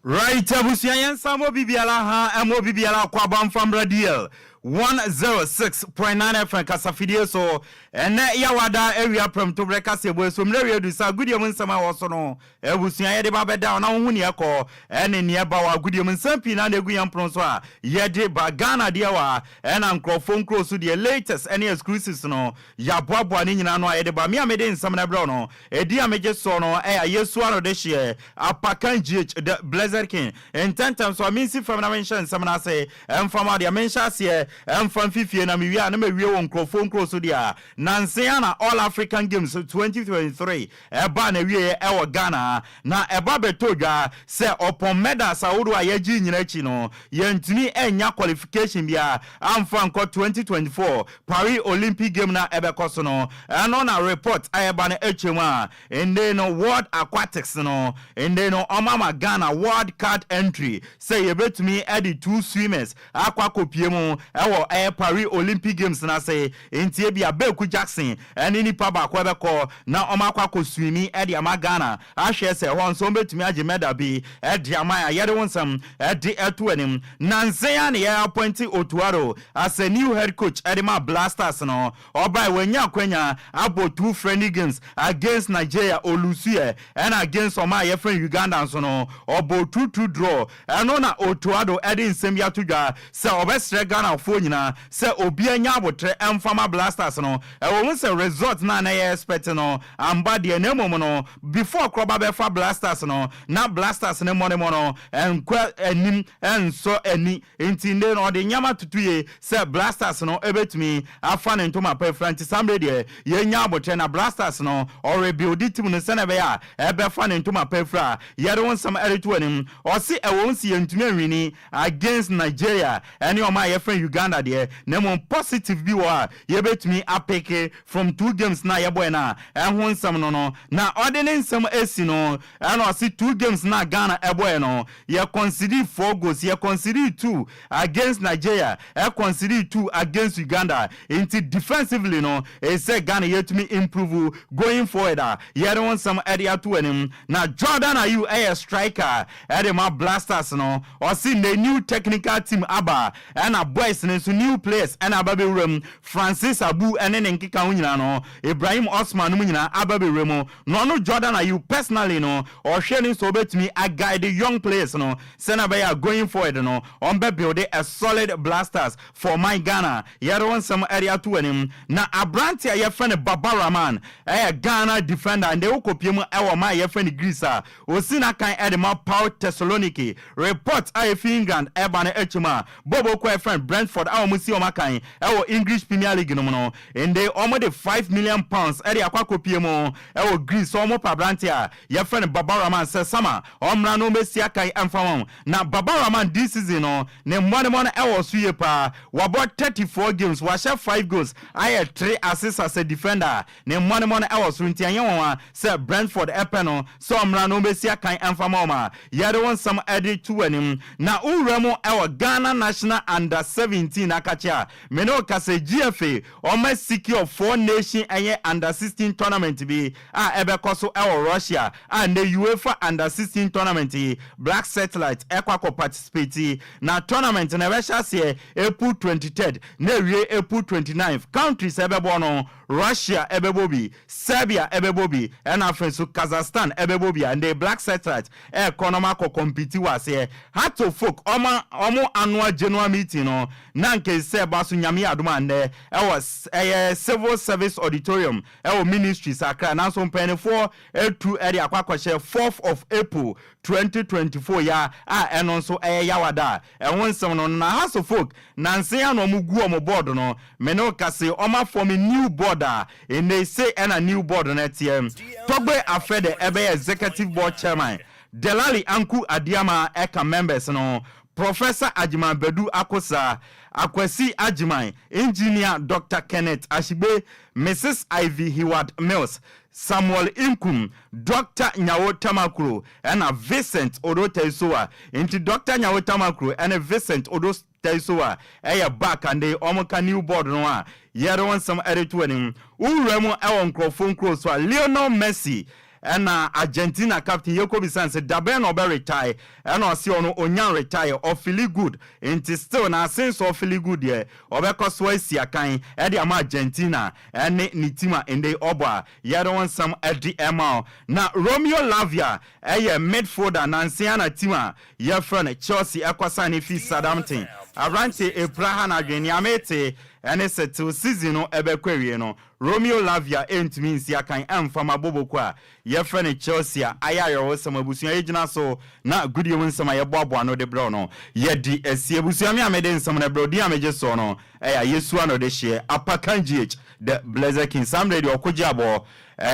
Right abusua yɛn nsa mmɔ obi biara ha ɛmmɔ obi biara akɔ aba mfa mmra DL. 106.9 FM kasafidie so. Ɛnɛ Yawada awia prɛmtoberɛ kaseɛbɔ so mmerɛ wie du sɛ agodie mu nsɛm a ɛwɔ so no abusua yɛde ba bɛda na wohu neɛ ɛkɔ ɛne neɛ ba wɔ agodie mu. Nsɛm pii na na ɛgu yɛn pono so a yɛde ba Ghana deɛ wɔ a ɛna nkurɔfoɔ nkuro so deɛ, latest ɛne exclusives no, yɛaboaboa ne nyinaa no a yɛde ba. Me a mede nsɛm no brɛ no, ɛdi a megye soɔ no ɛyɛ Yesu ano de hyeɛ Apakan GH, the Blessed King. Ntɛntɛm so a mensi fam na menhyɛ nsɛm no ase ɛmfa ma deɛ menhyɛ aseɛ ɛmfa mfifie na mewie a na mawie wɔ nkurɔfoɔ nkuro so deɛ a nanse a na All African Games 2023 ɛba na wieɛ ɛwɔ Ghana, na ɛba bɛtɔ dwa sɛ ɔpɔn medals ahodoɔ a yɛgye nyina akyi no, yɛntumi ɛnya qualification biara amfa nkɔ 2024 Paris Olympic Game na ɛbɛkɔ so no. Ɛno na report a ɛba no akyɛ mu a nde no World Aquatics no nde no ɔmama Ghana wild card entry sɛ yɛbɛtumi ɛde two swimmers akɔ akɔpie mu ɛwɔ ɛyɛ Paris Olympic Games n'ase. Nti ebi Abeku Jackson ɛne nipa baako ɛbɛkɔ na ɔmo akɔ akɔ swim ɛde ama Ghana ahwɛ sɛ ɛhɔ nso ɔmbɛtumi agye medal bi ɛde ama a yɛde wo nsɛm ɛde ɛto anim. Nansen a ne yɛ appoint Otto Addo as a new head coach ɛde ma Black Stars no, ɔbaa wɔanya akwanya abɔ two friendly games against Nigeria, ɔlose ɛ, ɛna against ɔmo a yɛfrɛ Uganda nso no ɔbɔ 2-2 draw. Ɛno na Otto Addo ɛde nsɛm bi ato dwa sɛ ɔbɛsrɛ Ghanafoɔ nyinaa sɛ obi anya abotrɛ ɛmfama Black Stars no. Ɛwɔ mu sɛ result na na yɛ expect no amba deɛ, na mmom no before korɔba bɛfa Black Stars no, na Black Stars ne mmɔne no ɛnkɔ anim, ɛnsɔ ani. Nti nde no ɔde nneɛma tutu yie sɛ Black Stars no ɛbɛtumi afa ne ntoma pa afira. Nti saa mmerɛ deɛ yɛnya abotrɛ na Black Stars no ɔrebuild team no sɛnɛ ɛbɛyɛ a ɛbɛfa ne ntoma pa afira. Yɛde wo nsɛm ɛde anim. Ɔse ɛwɔ nsi yɛntumi anwin against Nigeria ɛne ɔmo a yɛfrɛ Uganda deɛ, na mmom positive bi wɔ a yɛbɛtumi apick from two games na yɛbɔɛ no a ɛho nsɛm no na ɔde ne nsɛm esi no. Ɛna ɔse two games na Ghana ɛbɔɛ no, yɛ concede four goals. Yɛ concede two against Nigeria, ɛ concede two against Uganda. Nti defensively no ɛsɛ Ghana yɛtumi improve going forward a yɛde wɔn nsɛm ɛde ato anim. Na Jordan Ayew ɛyɛ striker ɛde ma Black Stars no, ɔsi ne new technical team aba, ɛna boys no nso new players ɛna aba bɛwura mu. Francis Abu ɛne ne nkeka ho nyinaa no, Ibrahim Osman no mu nyinaa aba bɛwura mu. Na ɔno Jordan Ayew personally no, ɔhwɛ ne nso ɔbɛtumi aguide young players no sɛnɛ bɛyɛ a going forward no ɔmbɛ build a solid Black Stars for my Ghana. Yɛde wɔn nsɛm ɛde ato anim. Na aberante a yɛfrɛ no Baba Rahman, ɛyɛ Ghana defender, nde wokɔpie mu ɛwɔ ma a yɛfrɛ no Greece a osi n'akan ɛde ma PAOK Thessaloniki. Report a efi England ɛba no akyi mu a bobo kɔ ɛfrɛ no Brentford a wɔn si wɔn akan ɛwɔ English Premier League no mu no, nde wɔn de £5 million ɛde akɔ akɔpie mu ɛwɔ Greece sɛ wɔn pa aberante a yɛfrɛ no Baba Rahman sɛ sama ɔmmra no bɛsi akan ɛmfa wɔn. Na Baba Rahman this season no ne mmɔdemmɔ no ɛwɔ so yie paa. Wabɔ 34 games, wahyɛ 5 goals, ayɛ 3 assists. As a defender ne mmɔdemmɔ no ɛwɔ so, nti ɛnyɛ wɔn a sɛ Brentford ɛpɛ no sɛ ɔmmra no bɛsi akan ɛmfa ma wɔn a yɛde wɔn nsɛm ɛde to anim. Na wowura mu ɛwɔ Ghana national under 17 akakye a mene wo kasa, GFA ɔma secure four nation ɛyɛ under 16 tournament bi a ɛbɛkɔ so ɛwɔ Russia a ne UEFA under 16 tournament yi, Black Satellite ɛkɔ akɔ participate. Na tournament na ɛbɛhyɛ aseɛ April 23rd na ewie April 29th. Countries ɛbɛbɔ no, Russia ɛbɛbɔ bi, Serbia ɛbɛbɔ bi, ɛna afei nso Kazakhstan ɛbɛbɔ bi a nde Black Satellite ɛɛkɔ no akɔ compete wɔ aseɛ. Hearts of Oak ɔmo ɔmo annual general meeting no na nkesɛ ɛba so Nyame adom a nnɛ ɛwɔ ɛyɛ Civil Service Auditorium ɛwɔ Ministry Sakra, nanso mpanyinfoɔ etu ɛde akɔ akɔhyɛ 4th of April 2024 ya a ɛno nso ɛyɛ Yawada a ɛho nsɛm no. Na Hearts of Oak nansen a na ɔmo gu ɔmo board no, mene kase ɔmo aform new board a ɛnɛ se ɛna new board no ɛteɛ: Tɔgbe Afɛde ɛbɛyɛ executive board chairman, Delali Anku Adiama ɛka members no, Professor Ajiman Badu Akosa, Akwasi Ajiman, Engineer Dr Kenneth Ashigbe, Mrs Ivy Heward Mills, Samuel Inkum, Dr Nyawo Tamakuro, ɛna Vincent Odo Taisoa. Nti Dr Nyawo Tamakuro ɛne Vincent Odo Taisoa ɛyɛ back ande ɔmo ka new board no a yɛde wɔn nsɛm ɛde to anim. Wowura mu ɛwɔ nkurɔfoɔ nkuro so a, Lionel Messi Ɛna Argentina captain yɛkɔbisa no sɛ dabɛn na ɔbɛ retire, ɛna ɔse ɔno ɔnya retire, ɔfeeli good, nti still na asen sɛ ɔfeeli good deɛ, ɔbɛkɔ so asi akan ɛde ama Argentina ɛne ne team a ɛndɛ yi ɔbɔ a yɛde wo nsɛm ɛde ɛma wo. Na Romeo Lavia ɛyɛ midfielder nanse ara na team a yɛfrɛ no Chelsea ɛkɔ sign no firi Southampton. Aberanteɛ ɛpira ha n'adwene, nea mete ɛne sɛ till season no ɛbɛkɔ awie no Romeo Lavia ntumi nsi akan mfa mma boboko a yɛfrɛ no Chelsea a ayɛ awerɛhosɛm abusua yi gyina so na agodie mu nsɛm a yɛboaboa ano de brɛ wo no yɛde asi. Abusua me a mede nsɛm no brɛ wo din a megye soɔ no yɛ Ayesua na ɔde hyeɛ Apakan GH The Blessed King saa mmerɛ yi deɛ ɔko gye abɔ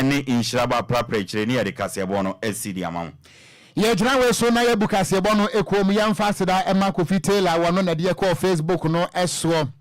ne nhyira ba aprapra akyire ne yɛde kaseɛbɔ no asi de ama wo. Yɛgyina wei so na yɛabu kaseɛbɔ no ekuo mu. Yɛmfa aseda mma Kofi Taylor, wɔno na ɛde yɛ kɔɔ Facebook no soɔ.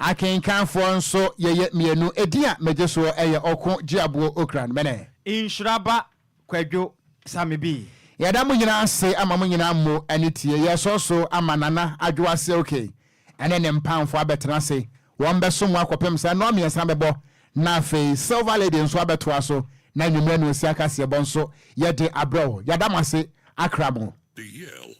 Akenkanfoɔ nso yɛyɛ mmienu. Edin a megye soɔ yɛ Ɔko Gyeaboɔ Okran Mene. Nhyira ba Kwadwo Same-Bi. Yɛda mo nyinaa ase ama mo nyinaa mo ani tie. Yɛresɔ so ama Nana Adwoa Silke ne ne mpamfoɔ abɛtena ase. Wɔn bɛsom mo akɔpem sɛ nnɔn mmiɛnsa bɛbɔ na afei Silver Lady nso abɛtoa so na anwummerɛ no nsia kaseɛbɔ nso yɛde abrɛ wo. Yɛda mo ase akra mo. The Yale.